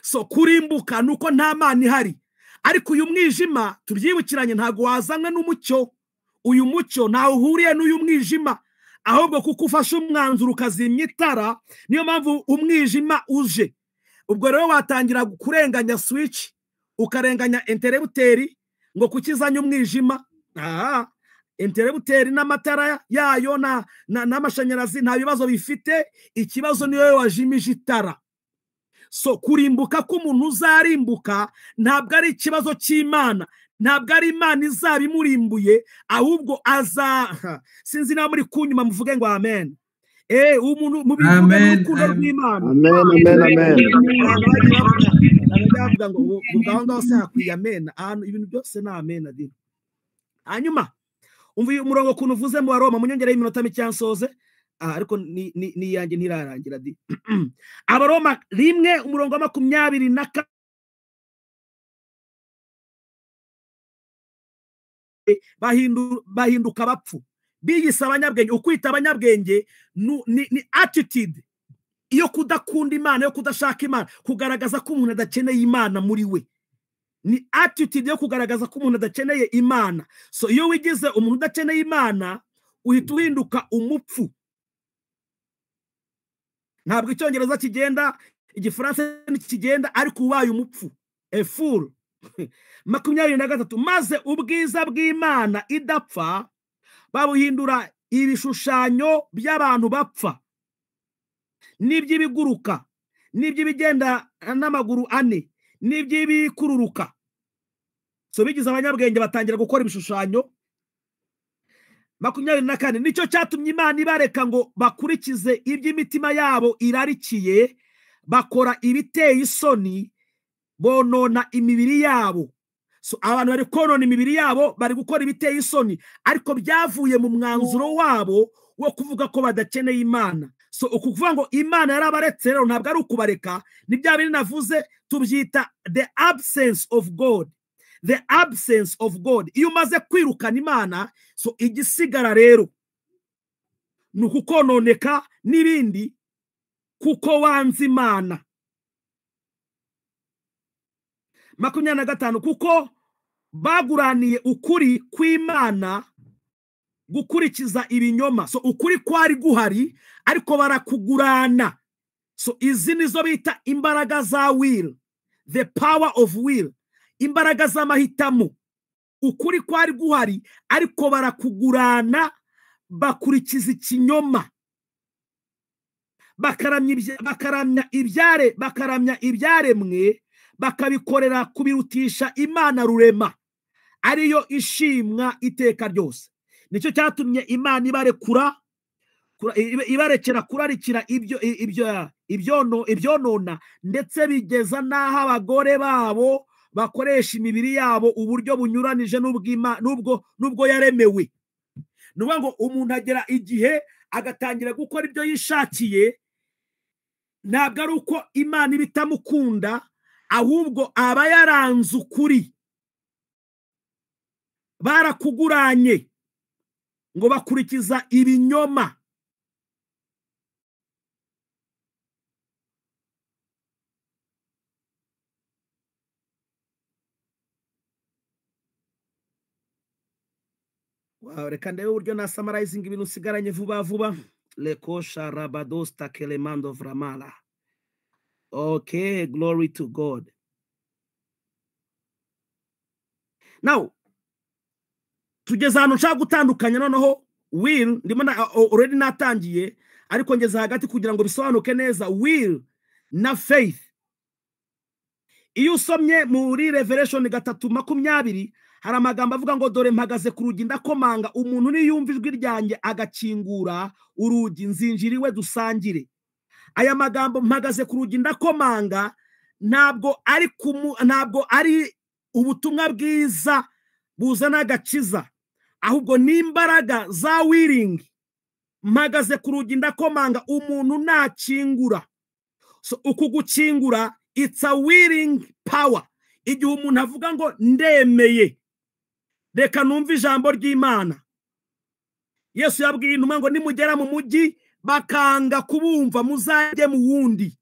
So kurimbuka nuko nta Mana ihari. Ariko uyu mwijima tubyibukiranye ntago wazanywe n'umucyo. Uyu mucyo ntawe uhuriye n'uyu mwijima, ahubwo kuko ufashe umwanzuro ukazimya itara, niyo mpamvu umwijima uje. Ubwo rero watangira kurenganya switch, ukarenganya interrupteur ngo kukizanye umwijima. Interrupteur n'amatara yayo n'amashanyarazi nta bibazo bifite, ikibazo ni wowe wajimije itara. So kurimbuka k'umuntu uzarimbuka ntabwo ari ikibazo cy'Imana, ntabwo ari Imana izaba imurimbuye, ahubwo aza. Sinzi niba muri kunyuma muvuge ngo amen. Umuntu mubivuge n'urukundo rw'Imana. Amen, amen, amen. Bavuga ngo ubwo aho ngaho se hakwiye amen, ahantu ibintu byose ni amen adi. Hanyuma umva uyu murongo kuntu uvuze mu Baroma, munyongereye iminota mike nsoze. Ariko ni yanjye ntirarangira di. Abaroma 1 umurongo wa 22 bahinduka abapfu, biyise abanyabwenge. Ukwita abanyabwenge ni attitude iyo kudakunda Imana, yo kudashaka Imana, kugaragaza ko umuntu adakeneye Imana muri we. Ni attitude yo kugaragaza ko umuntu adakeneye Imana. So iyo wigize umuntu udakeneye Imana, uhita uhinduka umupfu. Ntabwo icyongereza kigenda, igifaransa ntikigenda, ariko ubaye umupfu, a fool. 23 maze ubwiza bw'Imana idapfa babuhindura ibishushanyo by'abantu bapfa, n'iby'ibiguruka, n'iby'ibigenda n'amaguru ane, n'iby'ibikururuka. So bigize abanyabwenge batangira gukora ibishushanyo. 24 nicyo cyatumye Imana ibareka ngo bakurikize iby'imitima yabo irarikiye, bakora ibiteye isoni, bonona imibiri yabo. So abantu bari konona imibiri yabo, bari gukora ibiteye isoni, ariko byavuye mu mwanzuro wabo wo kuvuga ko badakeneye Imana. So ukuvuga ngo Imana yarabaretse rero ntabwo ari ukubareka, ni bya bindi navuze tubyita the absence of God. The absence of God. Iyo umaze kwirukana Imana, so igisigara rero ni ukukononeka n'ibindi, kuko wanze Imana. 25 kuko baguraniye ukuri kw'Imana gukurikiza ibinyoma. So ukuri kwari guhari, ariko barakugurana. So izi nizo bita imbaraga za will, the power of will, imbaraga z'amahitamo. Ukuri kwari guhari, ariko barakugurana, bakurikiza ikinyoma, bakaramya ibyaremwe, bakabikorera kubirutisha Imana rurema, ariyo ishimwa iteka ryose. Nicyo cyatumye Imana ibarekura, ibarekera kurarikira ibyonona, ndetse bigeza n'aho abagore babo bakoresha imibiri yabo uburyo bunyuranije n'ubwo yaremewe. Ni ukuvuga ngo umuntu agera igihe agatangira gukora ibyo yishakiye, ntabwo ari uko Imana iba itamukunda, ahubwo aba yaranze ukuri. Barakuguranye ngo bakurikiza ibinyoma. Reka ndebe uburyo na summarizing ibintu usigaranye vuba vuba. Lekosha rabadosta kelemando vramala. Okay, glory to God. Now tugeze ahantu nshaka gutandukanya noneho will, ndimo already natangiye, ariko ngeze hagati kugira ngo bisobanuke neza will na faith. Iyo usomye muri Revelation 3:20 hari amagambo avuga ngo dore mpagaze ku rugi ndakomanga, umuntu niyumva ijwi ryanjye agakingura urugi nzinjira iwe dusangire. Aya magambo mpagaze ku rugi ndakomanga ntabwo ari ubutumwa bwiza buzana agakiza, ahubwo ni imbaraga za willing. Mpagaze ku rugi ndakomanga, umuntu nakingura. So uku gukingura it's a willing power. Igihe umuntu avuga ngo ndemeye, reka numve ijambo ry'Imana. Yesu yabwiye intumwa ngo nimugera mu mujyi bakanga kubumva muzajye mu wundi,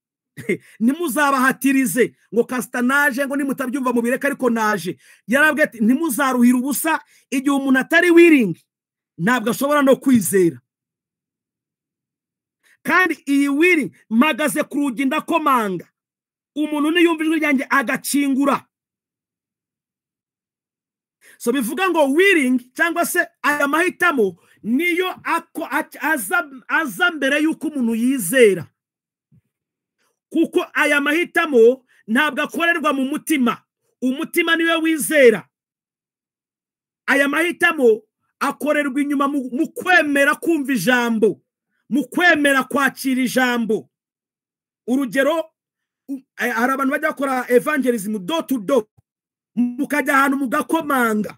ntimuzabahatirize ngo kasita naje, ngo nimutabyumva mubireke ariko naje. Yarabwiye ati ntimuzaruhira ubusa. Igihe umuntu atari willing ntabwo ashobora no kwizera. Kandi iyi willing, mpagaze ku rugi ndakomanga, umuntu niyumva ijwi ryanjye agakingura. So bivuga ngo willing cyangwa se aya mahitamo niyo aza mbere y'uko umuntu yizera, kuko aya mahitamo ntabwo akorerwa mu mutima. Umutima niwe wizera. Aya mahitamo akorerwa inyuma mu kwemera kumva ijambo, mu kwemera kwakira ijambo. Urugero, hari abantu bajya bakora evangelism door to door, mukajya ahantu mugakomanga,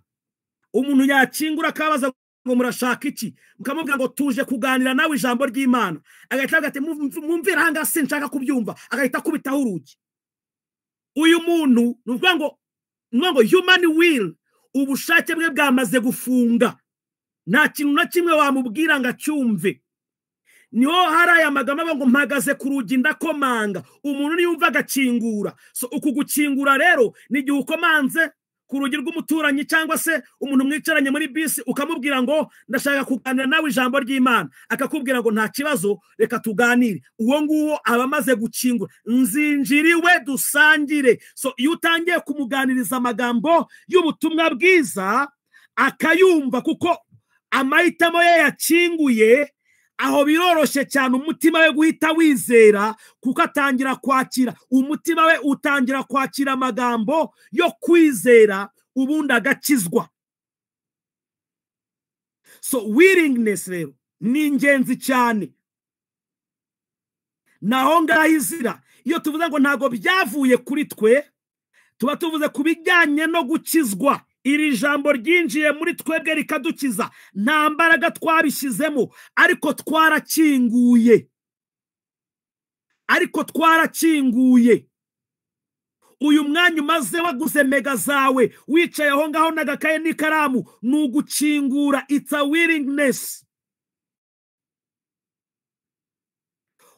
umuntu yakingura akabaza ngo murashaka iki, mukamubwira ngo tuje kuganira nawe ijambo ry'Imana, agahita avuga ati mumvira aha ngaha sinshaka kubyumva, agahita akubitaho urugi. Uyu muntu ni ukuvuga ngo human will, ubushake bwe bwamaze gufunga, nta kintu na kimwe wamubwira ngo acyumve. Niho hari aya magambo ngo mpagaze ku rugi ndakomanga, umuntu niyumva agakingura. So uku gukingura rero ni igihe ukomanze ku rugi rw'umuturanyi cyangwa se umuntu mwicaranye muri bisi, ukamubwira ngo ndashaka kuganira nawe ijambo ry'Imana, akakubwira ngo nta kibazo reka tuganire. Uwo nguwo aba amaze gukingura, nzinjiriwe dusangire. So iyo utangiye kumuganiriza amagambo y'ubutumwa bwiza akayumva, kuko amahitamo ye yakinguye, aho biroroshye cyane umutima we guhita wizera, kuko atangira kwakira, umutima we utangira kwakira amagambo yo kwizera, ubundi agakizwa. So willingness rero ni ingenzi cyane. Naho ngaho izira, iyo tuvuze ngo ntabwo byavuye kuri twe, tuba tuvuze ku bijyanye no gukizwa. Iri jambo ryinjiye muri twebwe rikadukiza, nta mbaraga twabishyizemo, ariko twarakinguye. Ariko twarakinguye. Uyu mwanya umaze waguze mega zawe, wicaye aho ngaho n'agakaye n'ikaramu, ni ugukingura. It's a willingness.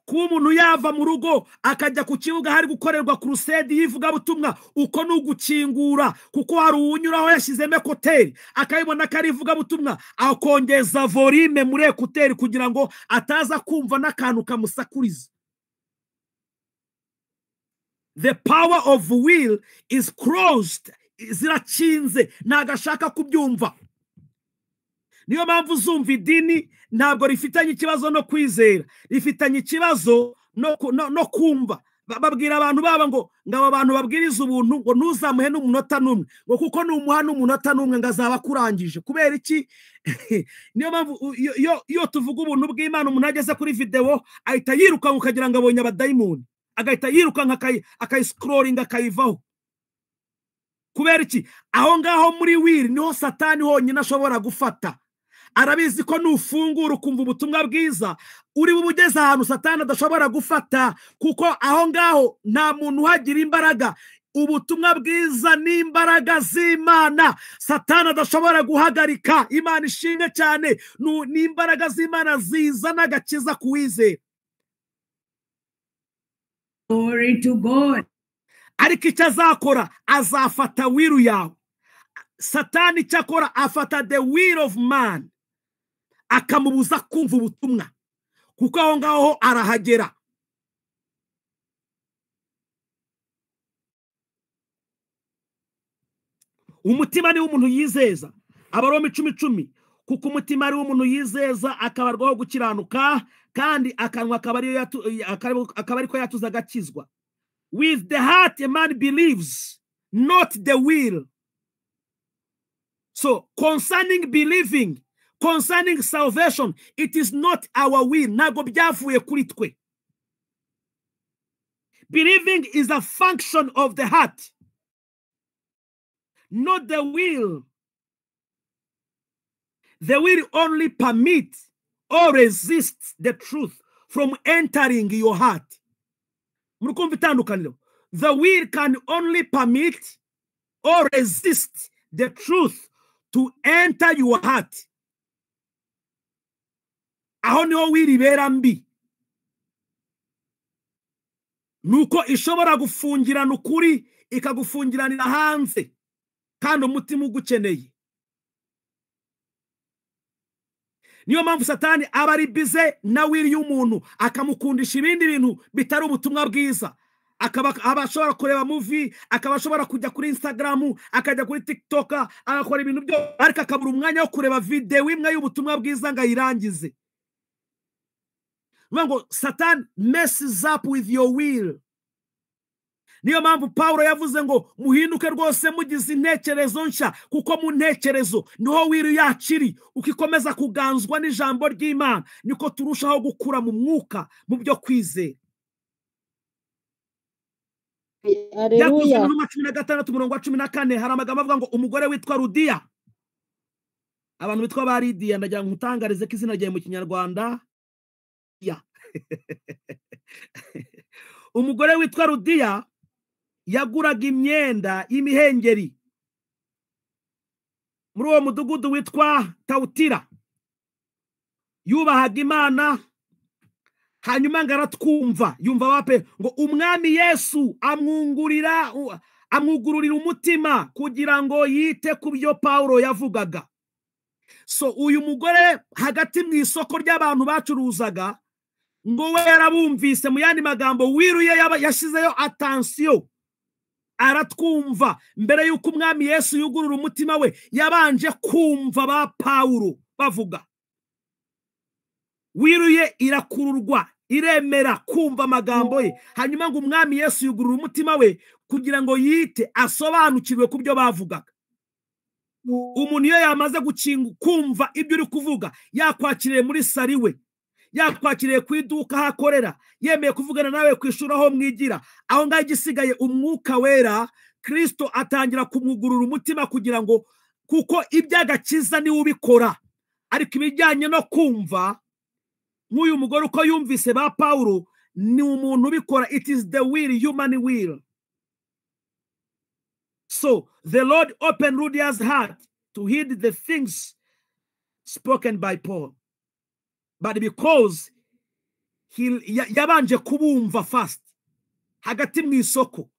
Kuba umuntu yava mu rugo akajya ku kibuga hari gukorerwa crusade y'ivugabutumwa, uko ni ugukingura, kuko hari uwunyuraho yashyizemo ekuteri akayibona ko ari ivugabutumwa, akongeza volume muri ekuteri kugira ngo ataza kumva n'akantu kamusakuriza. The power of will is closed, zirakinze, ntabwo ashaka kubyumva. Niyo mpamvu uzumva idini ntabwo rifitanye ikibazo no kwizera, rifitanye ikibazo no kumva. Babwira abantu baba ngo aba bantu babwiriza ubuntu ngo ntuzamuhe n'umunota n'umwe, ngo kuko numuha n'umunota n'umwe ngo azaba akurangije. Kubera iki? Niyo mpamvu iyo tuvuga ubuntu bw'Imana, umuntu ageze kuri video ahita yirukanka ukagira ngo abonye abadayimoni, agahita yirukanka akayiscrollinga akayivaho. Kubera iki? Aho ngaho muri will niho Satani honyine ashobora gufata. Arabizi ko nufungura ukumva ubutumwa bwiza uri bubugeze ahantu Satani adashobora gufata, kuko aho ngaho nta muntu uhagira imbaraga. Ubutumwa bwiza ni imbaraga z'Imana Satani adashobora guhagarika. Imana ishimwe cyane, ni imbaraga z'Imana zizana agakiza kuwizera. Glory to God. Ariko icyo azakora, azafata will yawe. Satani icyo akora, afata the will of man, akamubuza kumva ubutumwa, kuko aho ngaho arahagera. Umutima ni umuntu yizeza. Abaroma 10:10, kuko umutima ari umuntu yizeza akabarwaho gukiranuka, kandi akanwa akaba ariko yatuza agakizwa. With the heart a man believes, not the will. So concerning believing, concerning salvation, it is not our will. Ntabwo byavuye kuri twe. Believing is a function of the heart, not the will. The will only permit or resist the truth from entering your heart. Muri kumva itandukaniro? The will can only permit or resist the truth to enter your heart. Aho niho will ibera mbi, nuko ishobora gufungirana ukuri, ikagufungiranira hanze kandi umutima ugukeneye. Niyo mpamvu Satani aba ari busy na will y'umuntu, akamukundisha ibindi bintu bitari ubutumwa bwiza. Akaba aba ashobora kureba movie, akaba ashobora kujya kuri Instagram, akajya kuri TikTok, agakora ibintu byo, ariko akabura umwanya wo kureba video imwe y'ubutumwa bwiza ngo ayirangize. Bivuga ngo Satan messes up with your will. Niyo mpamvu Pawulo yavuze ngo muhinduke rwose mugize intekerezo nshya, kuko mu ntekerezo niho will yacu iri. Uko ikomeza kuganzwa n'ijambo ry'Imana, niko turushaho gukura mu mwuka, mu byo kwizera. Byakozwe Haleluya. N'intumwa 16 umurongo wa 14, hari amagambo avuga ngo umugore witwa Rudiya. Abantu bitwa ba Lidiya, ndagira ngo nkutangarize ko izina ryawe mu Kinyarwanda ya umugore witwa Rudiya yaguraga imyenda y'imihengeri muri uwo mudugudu witwa Tawutira. Yubahaga Imana. Hanyuma ngo aratwumva, yumva wape ngo Umwami Yesu amwungurira, amwugururira umutima kugira ngo yite ku byo Pawulo yavugaga. So uyu mugore, hagati mu isoko ry'abantu bacuruzaga, ngo we yarabumvise. Mu yandi magambo, will ye yashyizeyo attention, aratwumva. Mbere y'uko Umwami Yesu yugurura umutima we, yabanje kumva ba Pawulo bavuga. Will ye irakururwa, iremera kumva amagambo ye. Hanyuma ngo Umwami Yesu yugurura umutima we kugira ngo yite, asobanukirwe ku byo bavugaga. Umuntu iyo yamaze gukinga, kumva ibyo uri kuvuga, yakwakiriye muri sari we, yakwakiriye ku iduka aho akorera, yemeye kuvugana nawe ku ishuri aho mwigira, aho ngaho igisigaye, Umwuka Wera Kirisito atangira kumwugurura umutima kugira ngo, kuko iby'agakiza niwe ubikora, ariko ibijyanye no kumva, nk'uyu mugore uko yumvise ba Pawulo, ni umuntu ubikora. It is the will, human will. So the Lord opened Lydia's heart to heed the things spoken by Paul, but because he yabanje kubumva first hagati mu isoko,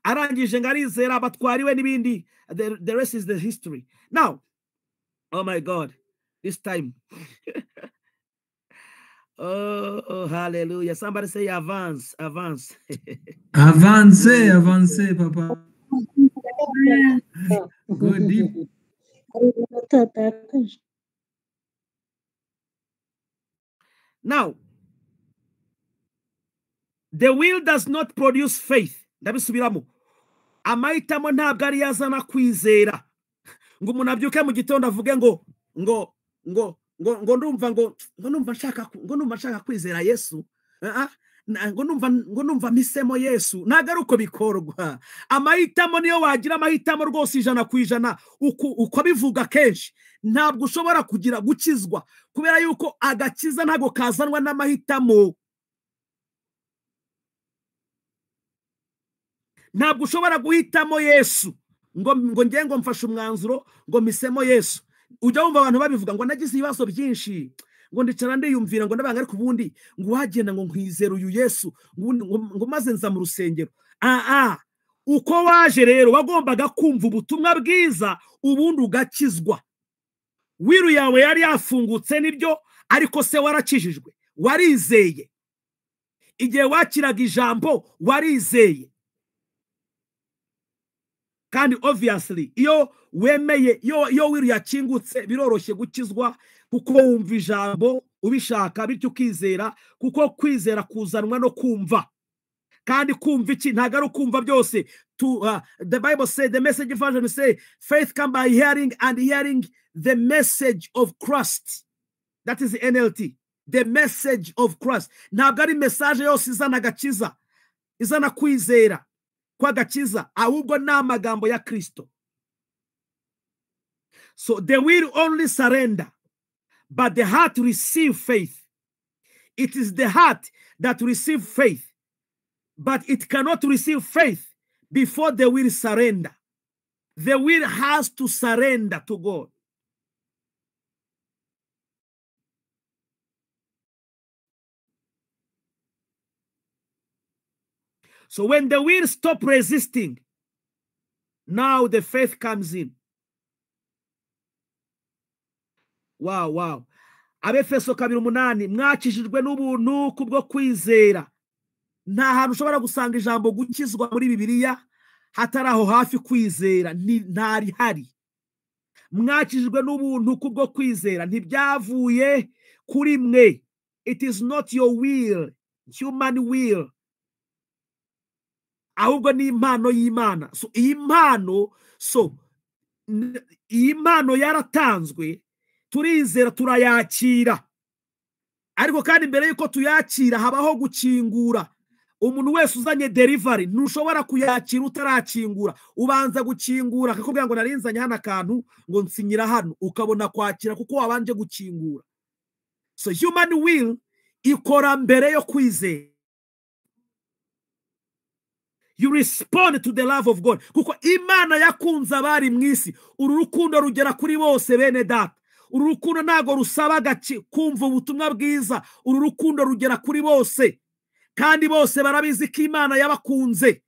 arangije ngo arizera, abatwariwe n'ibindi. The rest is the history. Now, oh my God, this time. Oh, hallelujah. Somebody say avance, avance. Avancez, avancez, papa. Go deep. Hari iminota yatakaje. Now, the will does not produce faith. Ndabisubiramo, amahitamo ntabwo ari yazana kwizera, ngo umuntu abyuke mu gitondo avuge ngo ndumva ngo ndumva nshaka kwizera Yesu. Ah, ah, ngo numva mpisemo Yesu. Ntabwo ari uko bikorwa. Amahitamo, niyo wagira amahitamo rwose 100%, uko abivuga kenshi, ntabwo ushobora kugira gukizwa, kubera yuko agakiza ntabwo kazanwa n'amahitamo. Ntabwo ushobora guhitamo Yesu ngo nge ngo mfashe umwanzuro ngo mpisemo Yesu. Ujya wumva abantu babivuga ngo nagize ibibazo byinshi, ngo ndicara ndiyumvira, ngo ndabanga, ariko ubundi ngo wagenda ngo nkwizera uyu Yesu, ngo maze nza mu rusengero. Ah, uko waje rero, wagombaga kumva ubutumwa bwiza ubundi ugakizwa. Will yawe yari yafungutse, nibyo, ariko se warakijijwe? Warizeye? Igihe wakiraga ijambo, warizeye? Kandi obviously iyo wemeye, iyo will yakingutse, biroroshye gukizwa, kuko wumva ijambo ubishaka, bityo ukizera, kuko kwizera kuzanwa no kumva. Kandi kumva iki? Ntabwo ari ukumva byose. The Bible say, the Message version say, faith come by hearing and hearing the message of Christ. That is the NLT. The message of Christ. Ntabwo ari message yose izana agakiza, izana kwizera kw'agakiza, ahubwo ni amagambo ya Kristo. So the will only surrender, but the heart receive faith. It is the heart that receive faith, but it cannot receive faith before the will surrender. The will has to surrender to God. So when the will stop resisting, now the faith comes in. Wow, wow. Abefeso 2:8, mwakijijwe n'ubuntu kubwo kwizera. Nta hantu ushobora gusanga ijambo gukizwa muri Bibiliya hatari aho hafi kwizera, ntari hari. Mwakijijwe n'ubuntu kubwo kwizera, ntibyavuye kuri mwe. It is not your will, human will. Ahubwo ni impano y'Imana. So iyi mpano, iyi mpano yaratanzwe, turizera turayakira. Ariko kandi mbere yuko tuyakira habaho gukingura. Umuntu wese uzanye delivery ntushobora kuyakira utarakingura. Ubanza gukingura akakubwira ngo narinzanye hano akantu ngo nsinyira hano, ukabona kwakira kuko wabanje gukingura. So human will ikora mbere yo kwizera. You respond to the love of God. Kuko Imana yakunze abari mu isi. Uru rukundo rugera kuri bose bene data. Uru rukundo ntago rusaba kumva ubutumwa bwiza. Uru rukundo rugera kuri bose. Kandi bose barabizi ko Imana yabakunze.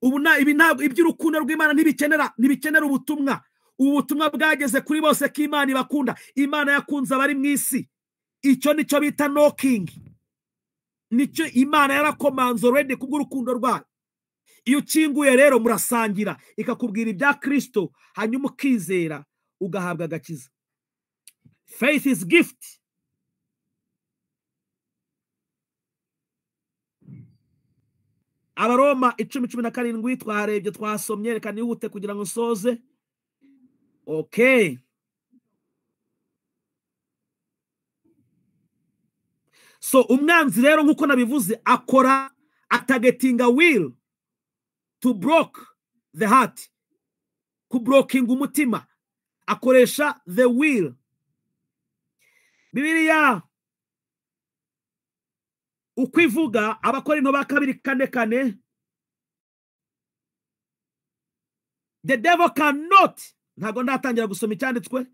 Ubu ibi ntabwo iby'urukundo rw'Imana ntibikenera ubutumwa. Ubu butumwa bwageze kuri bose ko Imana ibakunda. Imana yakunze abari mu isi. Icyo nicyo bita knocking. Nicyo Imana yarakomanze already kubw'urukundo rwayo. Iyo ukinguye rero murasangira, ikakubwira ibya Kristo, hanyuma ukizera ugahabwa agakiza. Faith is gift. Abaroma 10:17 twarebye, twasomye, reka nihute kugira ngo nsoze. Okay. So umwanzi rero nkuko nabivuze akora atagetinga will to block the heart, ku blocking umutima, akoresha the will. Bibiliya uko ivuga, Abakorinto ba kabiri 4:4, the devil cannot, ntago ndatangira gusoma icyanditswe,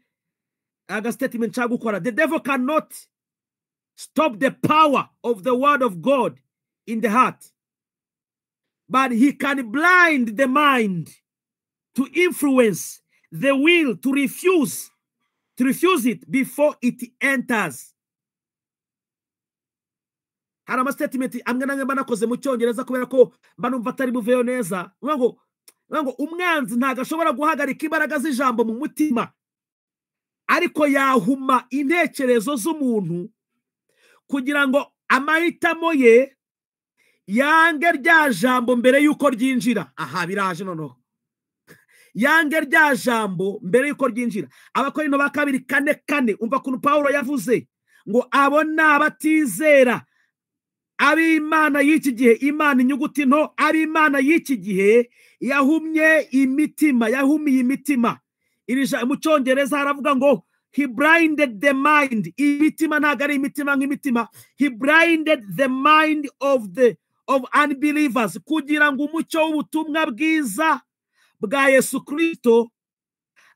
aga statement nshaka gukora, the devil cannot stop the power of the word of God in the heart, but he can blind the mind to influence the will to refuse it before it enters. Hari ama statement amwe namwe mba nakoze mu Cyongereza kubera ko mba numva atari buveyo neza. Ngo umwanzi ntago ashobora guhagarika imbaraga z'ijambo mu mutima, ariko yahuma intekerezo z'umuntu kugira ngo amahitamo ye yange rya jambo mbere yuko ryinjira. Aha biraje noneho. Yange rya jambo mbere yuko ryinjira. Abakorinto ba kabiri 4:4, umva kuntu Paulo yavuze ngo abo ni abatizera, ab'Imana y'iki gihe, Imana inyuguti nto, ab'Imana y'iki gihe yahumye imitima, yahumiye imitima. Mu Cyongereza haravuga ngo he blinded the mind. Imitima ntago ari imitima nk'imitima. He blinded the mind of unbelievers, kugira ngo umucyo w'ubutumwa bwiza bwa Yesu Kristo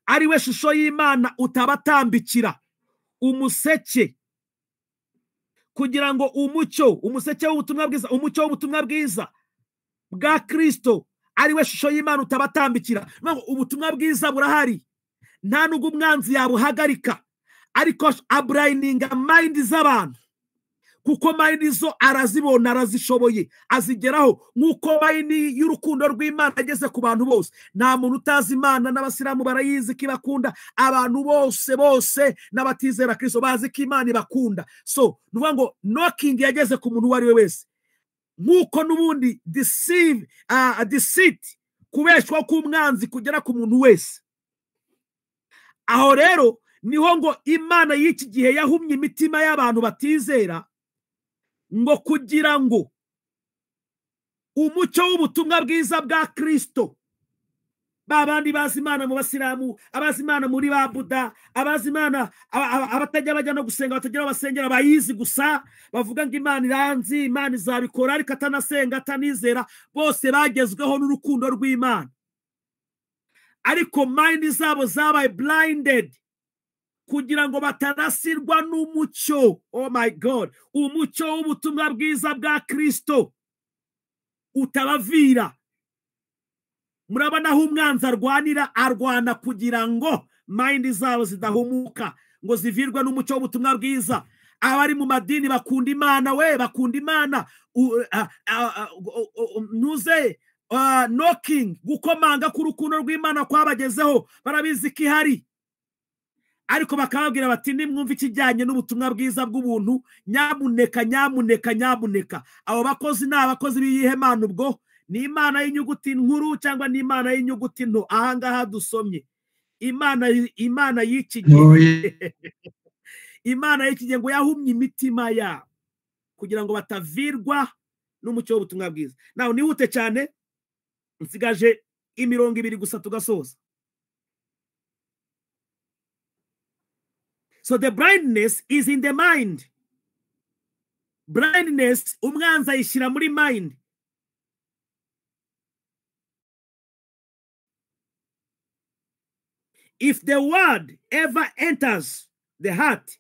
ari we shusho y'Imana utabatambikira umuseke, kugira ngo umucyo, umuseke w'ubutumwa bwiza, umucyo w'ubutumwa bwiza bwa Kristo ari we shusho y'Imana utabatambikira. Ubutumwa bwiza burahari, nta nubwo umwanzi yabuhagarika, ariko abrayininga mind z'abantu, kuko mind zo arazibona, arazishoboye, azigeraho. Nk'uko mind y'urukundo rw'Imana ageze ku bantu bose. Nta muntu utazi Imana, n'abasilamu barayizi ko ibakunda, abantu bose bose n'abatizera Kristo bazi ko Imana ibakunda. So nuvuga ngo knocking yageze ku muntu uwo ari we wese. Nk'uko n'ubundi deceive, deceit, kubeshwa k'umwanzi kugera ku muntu wese. Aho rero niho ngo Imana y'iki gihe yahumye imitima y'abantu batizera, ngo kugira ngo umucyo w'ubutumwa bwiza bwa Kristo, ba bandi bazi Imana mu basilamu, abazi Imana muri ba Buda, abazi Imana abatajya bajya no gusenga, batagira aho basengera, bayizi gusa, bavuga ngo Imana iranzi, Imana izabikora, ariko atanasenga, atanizera, bose bagezweho n'urukundo rw'Imana. Ariko mind zabo zabaye blinded kugira ngo batarasirwa n'umucyo. Oh my God, umucyo w'ubutumwa bwiza bwa Kristo utabavira. Murabona aho umwanzi arwanira, arwana kugira ngo mind zabo zidahumuka, ngo zivirwe n'umucyo w'ubutumwa bwiza. Abari mu madini bakunda Imana, we bakunda Imana, ntuze knocking, gukomanga k'urukundo rw'Imana kwabagezeho, barabizi ko ihari, ariko bakababwira bati nimwumva ikijyanye n'ubutumwa bwiza bw'ubuntu, nyamuneka, nyamuneka, nyamuneka. Abo bakozi ni abakozi b'iyihe Mana? Ubwo ni Imana y'inyuguti nkuru cyangwa ni Imana y'inyuguti nto? Ahangaha dusomye Imana, Imana y'iki gihe, Imana y'iki gihe ngo yahumye imitima yabo kugira ngo batavirwa n'umucyo w'ubutumwa bwiza. Nawe nihute cyane, nsigaje imirongo ibiri gusa tugasoza. So the blindness is in the mind. Blindness umwanzi ayishyira muri mind. If the word ever enters the heart,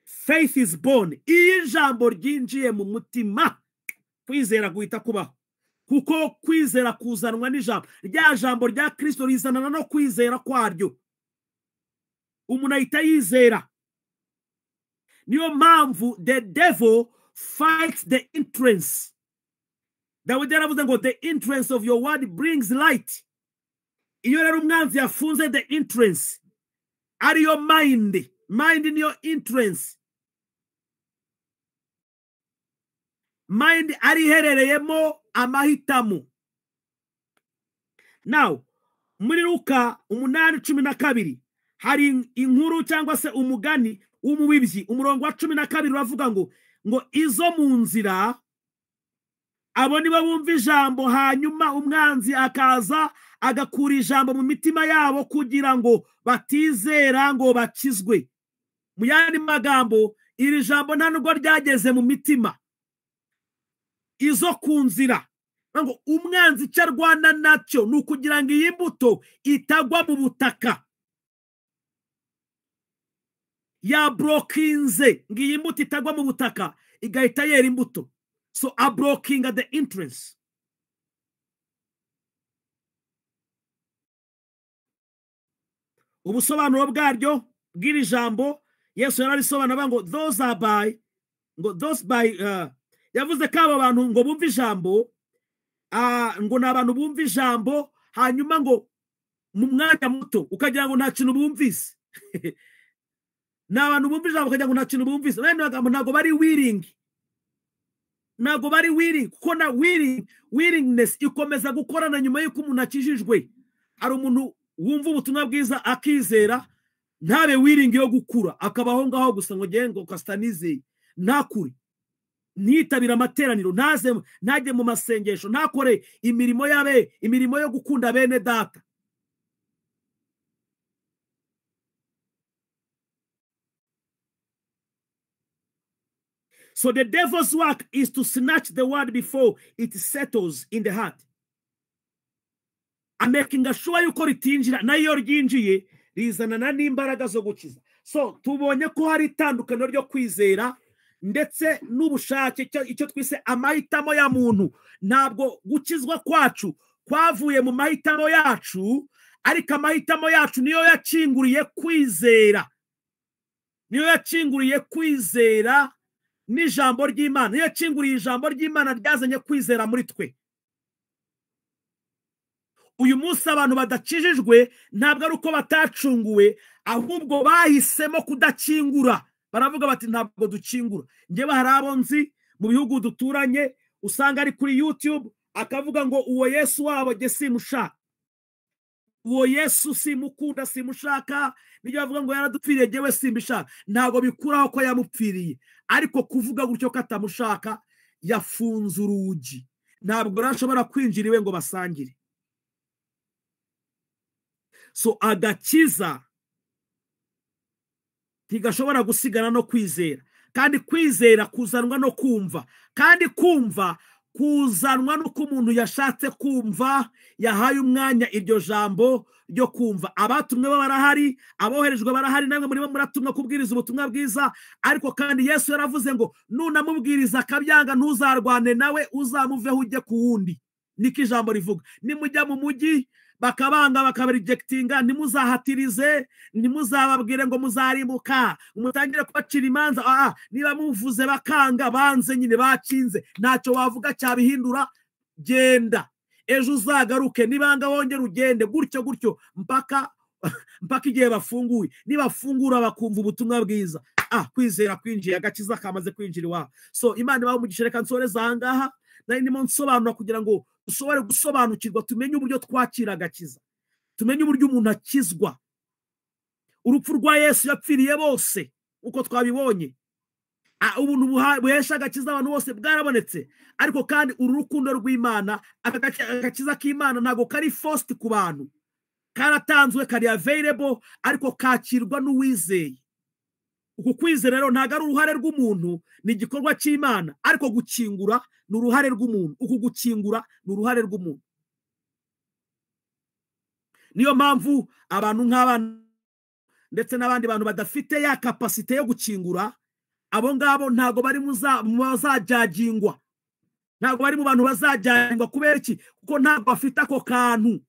faith is born. Iyo ijambo ryinjiye mu mutima, kwizera guhita kubaho. Kuko kwizera kuzanwa n'ijambo. Rya jambo rya Kristo rizanana no kwizera kwaryo. Umuntu ahita yizera. Niyo mpamvu the devil fights the entrance. Dawidi yaravuze ngo the entrance of your word brings light. Iyo rero umwanzi yafunze the entrance, ariyo mind, mind niyo entrance. Mind ari iherereyemo amahitamo. Now, muri Luka 8:12 hari inkuru cyangwa se umugani w'umubibyi. Umurongo wa 12 uravuga ngo izo mu nzira abo nibo bumva ijambo, hanyuma umwanzi akaza agakura ijambo mu mitima yabo kugira ngo batizera ngo bakizwe. Mu yandi magambo, iri jambo nta nubwo ryageze mu mitima. Izo ku nzira, ngo umwanzi icyo arwana nacyo ni ukugira ngo iyi mbuto itagwa mu butaka. Yabrokinze ngo iyi mbuto itagwa mu butaka, igahita yera imbuto. So ablocking at the entrance. Ubusobanuro bwaryo bw'iri jambo Yesu yararisobanura ngo those are by, ngo those by, yavuze ko abo bantu ngo bumva ijambo, ngo ni abantu bumva ijambo, hanyuma ngo mu mwanya muto ukagira ngo nta kintu bumvise. Ni abantu bumva ijambo ukagira ngo nta kintu bumvise. Bene magambo ntabwo bari willing. Ntabwo bari willing, kuko na willingness ikomeza gukorana nyuma y'uko umuntu akijijwe. Hari umuntu wumva ubutumwa bwiza akizera, ntabe willing yo gukura, akabaho ngaho gusa ngo ngiye ngo kastanizeye, ntakure, ntitabira amateraniro, ntaze, ntajye mu masengesho, ntakore imirimo yabe, imirimo yo gukunda bene data. So the devil's work is to snatch the word before it settles in the heart. Amakinga sure yuko ritinjira, nayo ryinjiye rizanana n'imbaraga zo gukiza. So tubonye ko hari itandukaniro ryo kwizera ndetse n'ubushake, icyo twise amahitamo ya muntu. Ntabwo gukizwa kwacu kwavuye mu mahitamo yacu, ariko amahitamo yacu niyo yakinguriye kwizera. Niyo yakinguriye kwizera n'ijambo ry'Imana. Niyo yakinguriye ijambo ry'Imana ryazanye kwizera muri twe. Uyu munsi abantu badakijijwe ntabwo ari uko batacunguwe, ahubwo bahisemo kudakingura. Baravuga bati ntabwo dukingura. Njyewe hari abo nzi mu bihugu duturanye, Usanga ari kuri YouTube akavuga ngo uwo Yesu wabo jye simushaka, uwo Yesu simukunda, simushaka, nibyo bavuga ngo yaradupfiriye jyewe simbishaka. Ntabwo bikuraho ko yamupfiriye, ariko kuvuga gutyo ko atamushaka yafunze urugi, ntabwo rashobora kwinjira iwe ngo basangire. So agakiza ntigashobora gusigana no kwizera, kandi kwizera kuzanwa no kumva, kandi kumva kuzanwa nuko umuntu yashatse kumva, yahaye umwanya iryo jambo ryo kumva. Abatumwe bo barahari, aboherejwe barahari, namwe murimo muratumwa kubwiriza ubutumwa bwiza, ariko kandi Yesu yaravuze ngo nunamubwiriza akabyanga ntuzarwane nawe, uzamuveho ujye ku wundi. Niko ijambo rivuga. Nimujya mu mujyi bakabanga bakabarejectinga, ntimuzahatirize, ntimuzababwire ngo muzarimbuka, mutangire kubacira imanza. Niba muvuze bakanga, banze nyine, bacinze, ntacyo wavuga cyabihindura. Genda ejo uzagaruke, nibanga wongere ugende, gutyo gutyo mpaka igihe bafunguye. Nibafungura bakumva ubutumwa bwiza, kwizera kwinjiye, agakiza kamaze kwinjira iwabo. So Imana ibahe umugisha. Reka nsoreze aha ngaha, nari ndimo nsobanura kugira ngo dushobore gusobanukirwa, tumenye uburyo twakira agakiza, tumenye uburyo umuntu akizwa. Urupfu rwa Yesu yapfiriye bose uko twabibonye, ubuntu buhesha agakiza abantu bose bwarabonetse, ariko kandi uru rukundo rw'Imana, agakiza k'Imana ntabwo kari forced ku bantu, karatanzwe, kari available, ariko kakirwa n'uwizeye. Uku kwizera rero ntabwo ari uruhare rw'umuntu, ni igikorwa cy'Imana, ariko gukingura ni uruhare rw'umuntu. Uku gukingura ni uruhare rw'umuntu. Niyo mpamvu abantu nk'abana ndetse n'abandi bantu badafite ya capacité yo gukingura, abo ngabo ntabwo bari mu bazajagingwa, ntabwo bari mu bantu bazajagingwa. Kubera iki? Kuko ntabwo bafite ako kantu.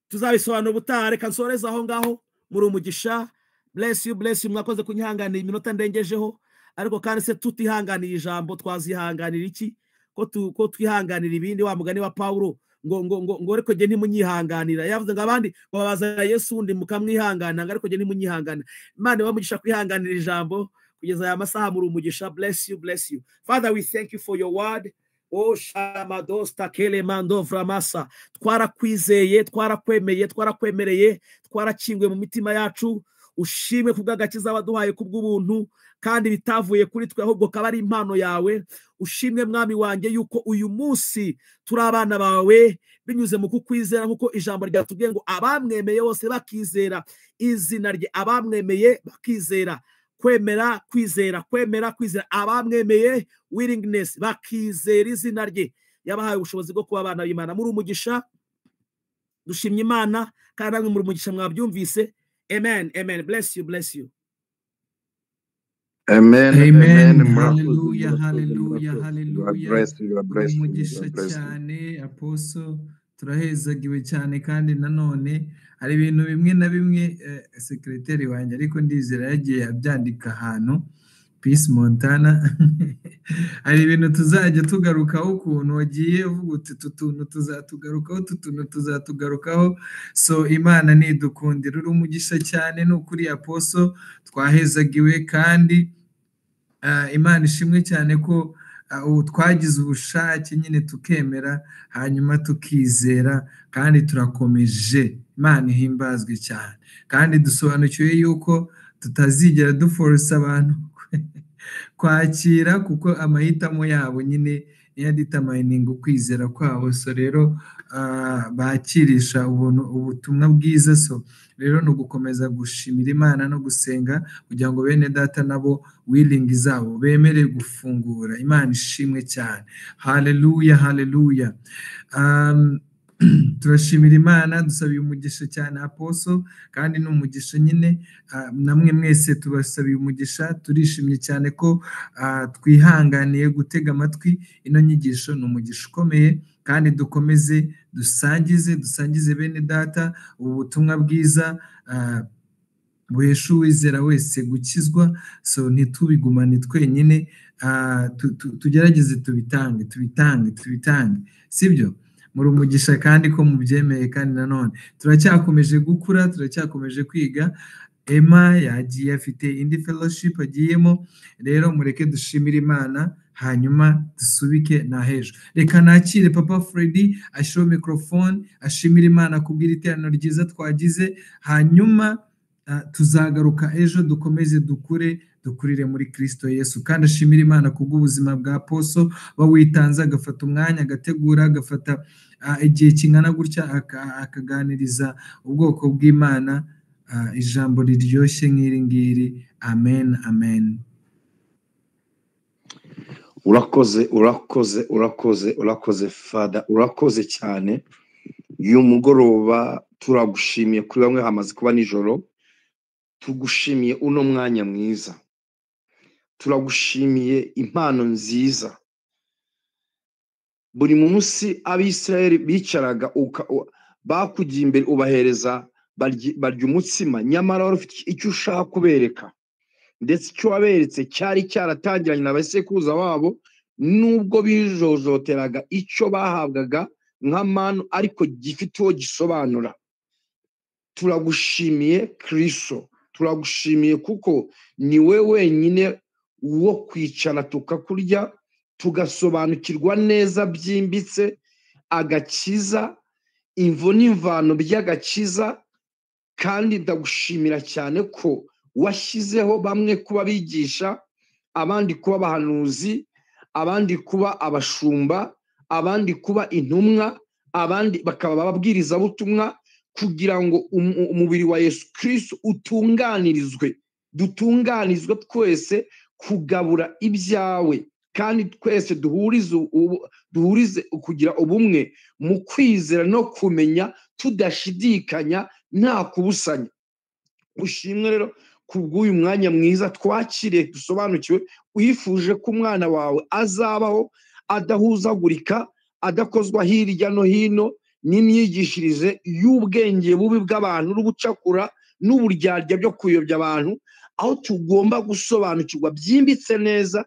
Tuzabisobanura ubutaha. Reka nsoreze aho ngaho. Muri umugisha. Bless you, bless you. Mwakoze kunyihanganira iminota ndengejeho, ariko kandi se tutihanganiye ijambo twazihanganira iki? Ko twihanganira ibindi? Wa mugani wa Paulo ngo ngo ngo ngo ariko jye ntimunyihanganira. Yavuze ngo abandi ngo babazana Yesu undi mukamwihanganira, ngo ariko jye ntimunyihanganira. Imana ibamugisha kwihanganira ijambo kugeza aya masaha. Muri umugisha. Bless you, bless you. Father, we thank you for your word. O shamadosta kele mando vramasa. Twarakwizeye, twarakwemeye, twarakwemereye, twarakinguye mu mitima yacu. Ushimwe kubw'agakiza waduhaye kubw'ubuntu, kandi bitavuye kuri twe ahubwo kaba ari impano yawe. Ushimwe mwami wanjye yuko uyu munsi turi abana bawe binyuze mu kukwizera, nkuko ijambo ryatubwiye ngo abamwemeye bose bakizera izina rye, abamwemeye bakizera, kwemera kwizera, kwemera kwizera, abamwemeye willingness bakizera izina rye, yabahaye ubushobozi bwo kuba abana b'Imana. Muri umugisha, dushimye Imana, kandi namwe muri umugisha mwabyumvise. Amen, amen. Bless you, bless you. Amen, Amen. amen. Hallelujah, hallelujah, hallelujah. Umugisha cyane Apostle, turahezagiwe cyane. Kandi nanone hari ibintu bimwe na bimwe sekreteri wanjye, ariko ndizera yagiye abyandika ahantu, Peace Montana. Hari ibintu tuzajya tugarukaho, ukuntu wagiye uvuga uti utu tuntu tuzatugarukaho, utu tuntu tuzatugarukaho. So Imana nidukundira. Uri umugisha cyane ni ukuri Apostle, twahezagiwe. Kandi Imana ishimwe cyane ko ubu twagize ubushake nyine tukemera, hanyuma tukizera, kandi turakomeje. Imana ihimbazwe cyane. Kandi dusobanukiwe yuko tutazigera duforosa abantu kwakira, kuko amahitamo yabo nyine niyo determining ukwizera kwabo. So rero bakirisha ubuntu ubutumwa bwiza. So rero ni ugukomeza gushimira Imana no gusenga kugira ngo bene data nabo willing zabo bemere gufungura. Imana ishimwe cyane. Haleluya, haleluya. Turashimira Imana, dusabiye umugisha cyane Apostle, kandi ni umugisha nyine, namwe mwese tubasabiye umugisha. Turishimye cyane ko twihanganiye gutega amatwi ino nyigisho, ni umugisha ukomeye. Kandi dukomeze dusangize bene data ubu butumwa bwiza buhesha uwizera wese gukizwa. So ntitubigumane twenyine, tugerageze tubitange, tubitange, tubitange, sibyo? Muri umugisha kandi ko mubyemeye. Kandi nanone turacyakomeje gukura, turacyakomeje kwiga. Emma yagiye afite indi fellowship agiyemo. Rero mureke dushimire Imana, hanyuma dusubike na hejo. Reka nakire Papa Freddy ashireho microphone ashimire Imana kubwira iteraniro ryiza twagize, hanyuma tuzagaruka ejo dukomeze dukure, dukurire muri Kristo Yesu. Kandi ashimire Imana kubw'ubuzima bwa Poso bawitanze, agafata umwanya agategura, agafata igihe kingana gutya akaganiriza ubwoko bw'Imana ijambo riryoshye nk'iri ngiri. Amen, amen. Urakoze, urakoze, urakoze, urakoze Fada, urakoze cyane. Uyu mugoroba turagushimiye, kuri bamwe hamaze kuba nijoro, tugushimiye uno mwanya mwiza, turagushimiye impano nziza. Buri munsi Abisirayeli bicaraga bakugiye imbere ubahereza barya umutsima, nyamara wari ufite icyo ushaka kubereka, ndetse icyo waberetse cyari cyaratangiranye na basekuruza babo, nubwo bijojoteraga icyo bahabwaga nka manu, ariko gifite uwo gisobanura. Turagushimiye Kristo, turagushimiye kuko ni we wenyine wo kwicara tukakurya, tugasobanukirwa neza byimbitse agakiza, imvo n'imvano by'agakiza. Kandi ndagushimira cyane ko washyizeho bamwe kuba bigisha, abandi kuba abahanuzi, abandi kuba abashumba, abandi kuba intumwa, abandi bakaba ababwirizabutumwa, kugira ngo umubiri wa Yesu Kristo utunganirizwe, dutunganirizwe twese kugabura ibyawe, kandi twese duhurize kugira ubumwe mu kwizera no kumenya tudashidikanya nta kubusanya. Ushimwe rero kubw'uyu mwanya mwiza twakiriye, dusobanukiwe, wifuje ko umwana wawe azabaho adahuzagurika, adakozwa hirya no hino n'imyigishirize y'ubwenge bubi bw'abantu n'ubucakura n'uburyarya byo kuyobya abantu, aho tugomba gusobanukirwa byimbitse neza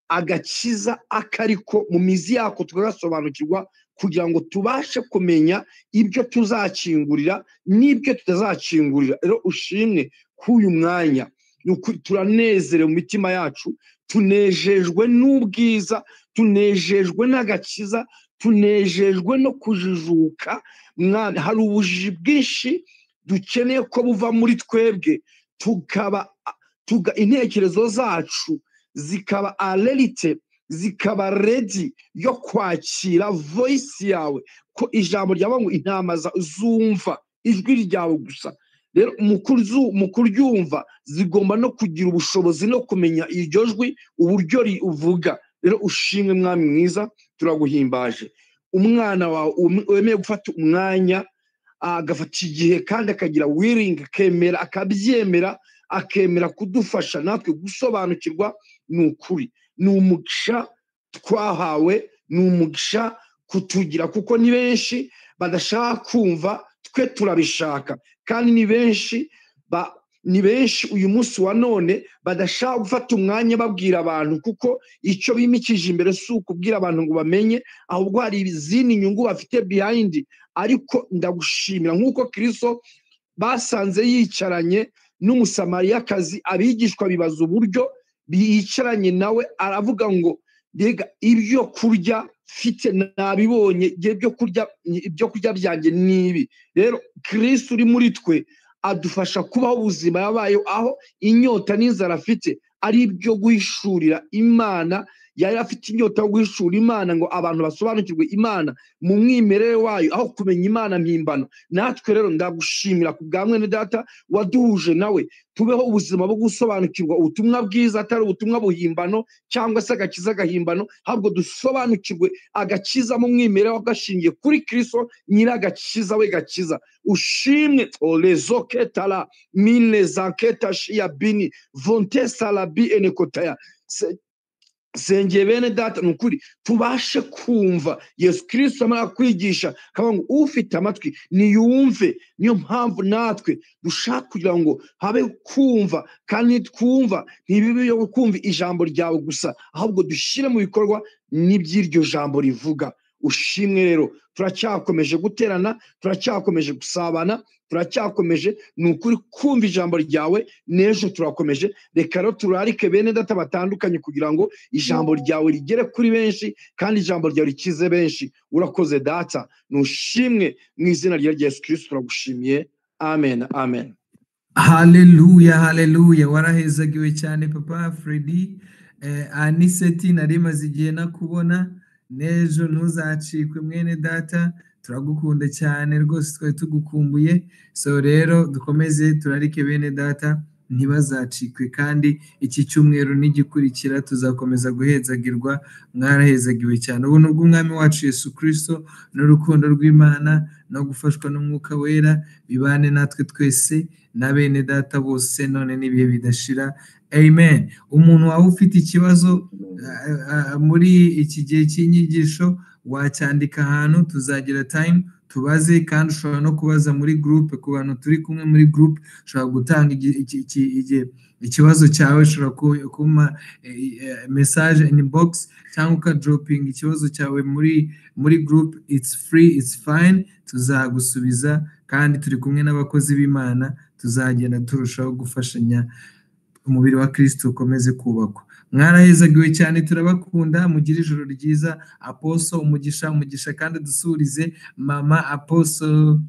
agakiza akariko mu mizi yako, tugasobanukirwa kugira ngo tubashe kumenya ibyo tuzakingurira n'ibyo tutazakingurira. Rero ushimwe k'uyu mwanya, turanezerewe mu mitima yacu, tunejejwe n'ubwiza, tunejejwe n'agakiza, tunejejwe no kujijuka. Mwami, hari ubujiji bwinshi dukeneye ko buva muri twebwe, tukaba intekerezo zacu zikaba alerte, zikaba ready yo kwakira voice yawe, ko ijambo ryawe ngo intama zumva ijwi ryawe gusa. Rero mu kuryumva zigomba no kugira ubushobozi no kumenya iryo jwi uburyo rivuga. Rero ushimwe Mwami mwiza, turaguhimbaje. Umwana wawe wemeye gufata umwanya, agafata igihe kandi akagira willing, akemera, akabyemera, akemera kudufasha natwe gusobanukirwa. Ni ukuri ni umugisha twahawe, ni umugisha kutugira, kuko ni benshi badashaka kumva, twe turabishaka. Kandi ni benshi uyu munsi wa none badashaka gufata umwanya babwira abantu, kuko icyo bimikije imbere si ukubwira abantu ngo bamenye, ahubwo hari izindi nyungu bafite behind. Ariko ndagushimira nk'uko Kristo basanze yicaranye n'Umusamariyakazi, abigishwa bibaza uburyo bicaranye nawe, aravuga ngo mbega ibyo kurya mfite nabibonye, ibyo kurya byanjye nibi. Rero Kristo uri muri twe adufasha kubaho ubuzima yabayeho, aho inyota n'inzara afite ari ibyo guhishurira Imana. Yari afite inyota yo guhishura Imana ngo abantu basobanukirwe Imana mu mwimerere wayo, aho kumenya Imana mpimbano. Natwe rero ndagushimira ku bwa mwene data waduhuje nawe, tubeho ubuzima bwo gusobanukirwa ubutumwa bwiza, atari ubutumwa buhimbano cyangwa se agakiza gahimbano, ahubwo dusobanukirwe agakiza mu mwimerere gashingiye kuri Kristo nyiragakiza we gakiza. Ushimwe olezoketala minezaketa shia bini vontesa labi enekotaya. Sengeye bene data, ni ukuri tubashe kumva Yesu Kristo amara kwigisha akavuga ngo ufite amatwi niyumve. Niyo mpamvu natwe dushaka kugira ngo habe kumva, kandi twumva ntibibe yo kumva ijambo ryawe gusa, ahubwo dushyire mu bikorwa n'iby'iryo jambo rivuga. Ushimwe rero, turacyakomeje guterana, turacyakomeje gusabana, turacyakomeje ni ukuri kumva ijambo ryawe, n'ejo turakomeje. Reka rero turarike bene data batandukanye kugira ngo ijambo ryawe rigere kuri benshi kandi ijambo ryawe rikize benshi. Urakoze data, nushimwe mu izina rya Yesu Kristo turagushimiye. Amen, amen. Haleluya, haleluya. Warahezagiwe cyane papa Freddy. Aniseti nari maze igihe nakubona, n'ejo ntuzacikwe mwene data, turagukunda cyane rwose, twari tugukumbuye. So rero dukomeze turarike bene data ntibazacikwe, kandi iki cyumweru n'igikurikira tuzakomeza guhezagirwa. Mwarahezagiwe cyane. Ubuntu bw'Umwami wacu Yesu Kristo n'urukundo rw'Imana no gufashwa n'Umwuka Wera bibane natwe twese na bene data bose none n'ibihe bidashira. Amen. Umuntu waba ufite ikibazo muri iki gihe cy'inyigisho wacyandika ahantu, tuzagira time tubaze, kandi ushobora no kubaza muri groupe. Ku bantu turi kumwe muri groupe, ushobora gutanga ikibazo cyawe, ushobora kumpa message inbox cyangwa ukadropinga ikibazo cyawe muri groupe. It's free, it's fine, tuzagusubiza, kandi turi kumwe n'abakozi b'Imana, tuzagenda turushaho gufashanya, umubiri wa Kristo ukomeze kubakwa. Mwarahezagiwe cyane, turabakunda, mugire ijoro ryiza. Apostle umugisha, umugisha, kandi dusurize mama Apostle.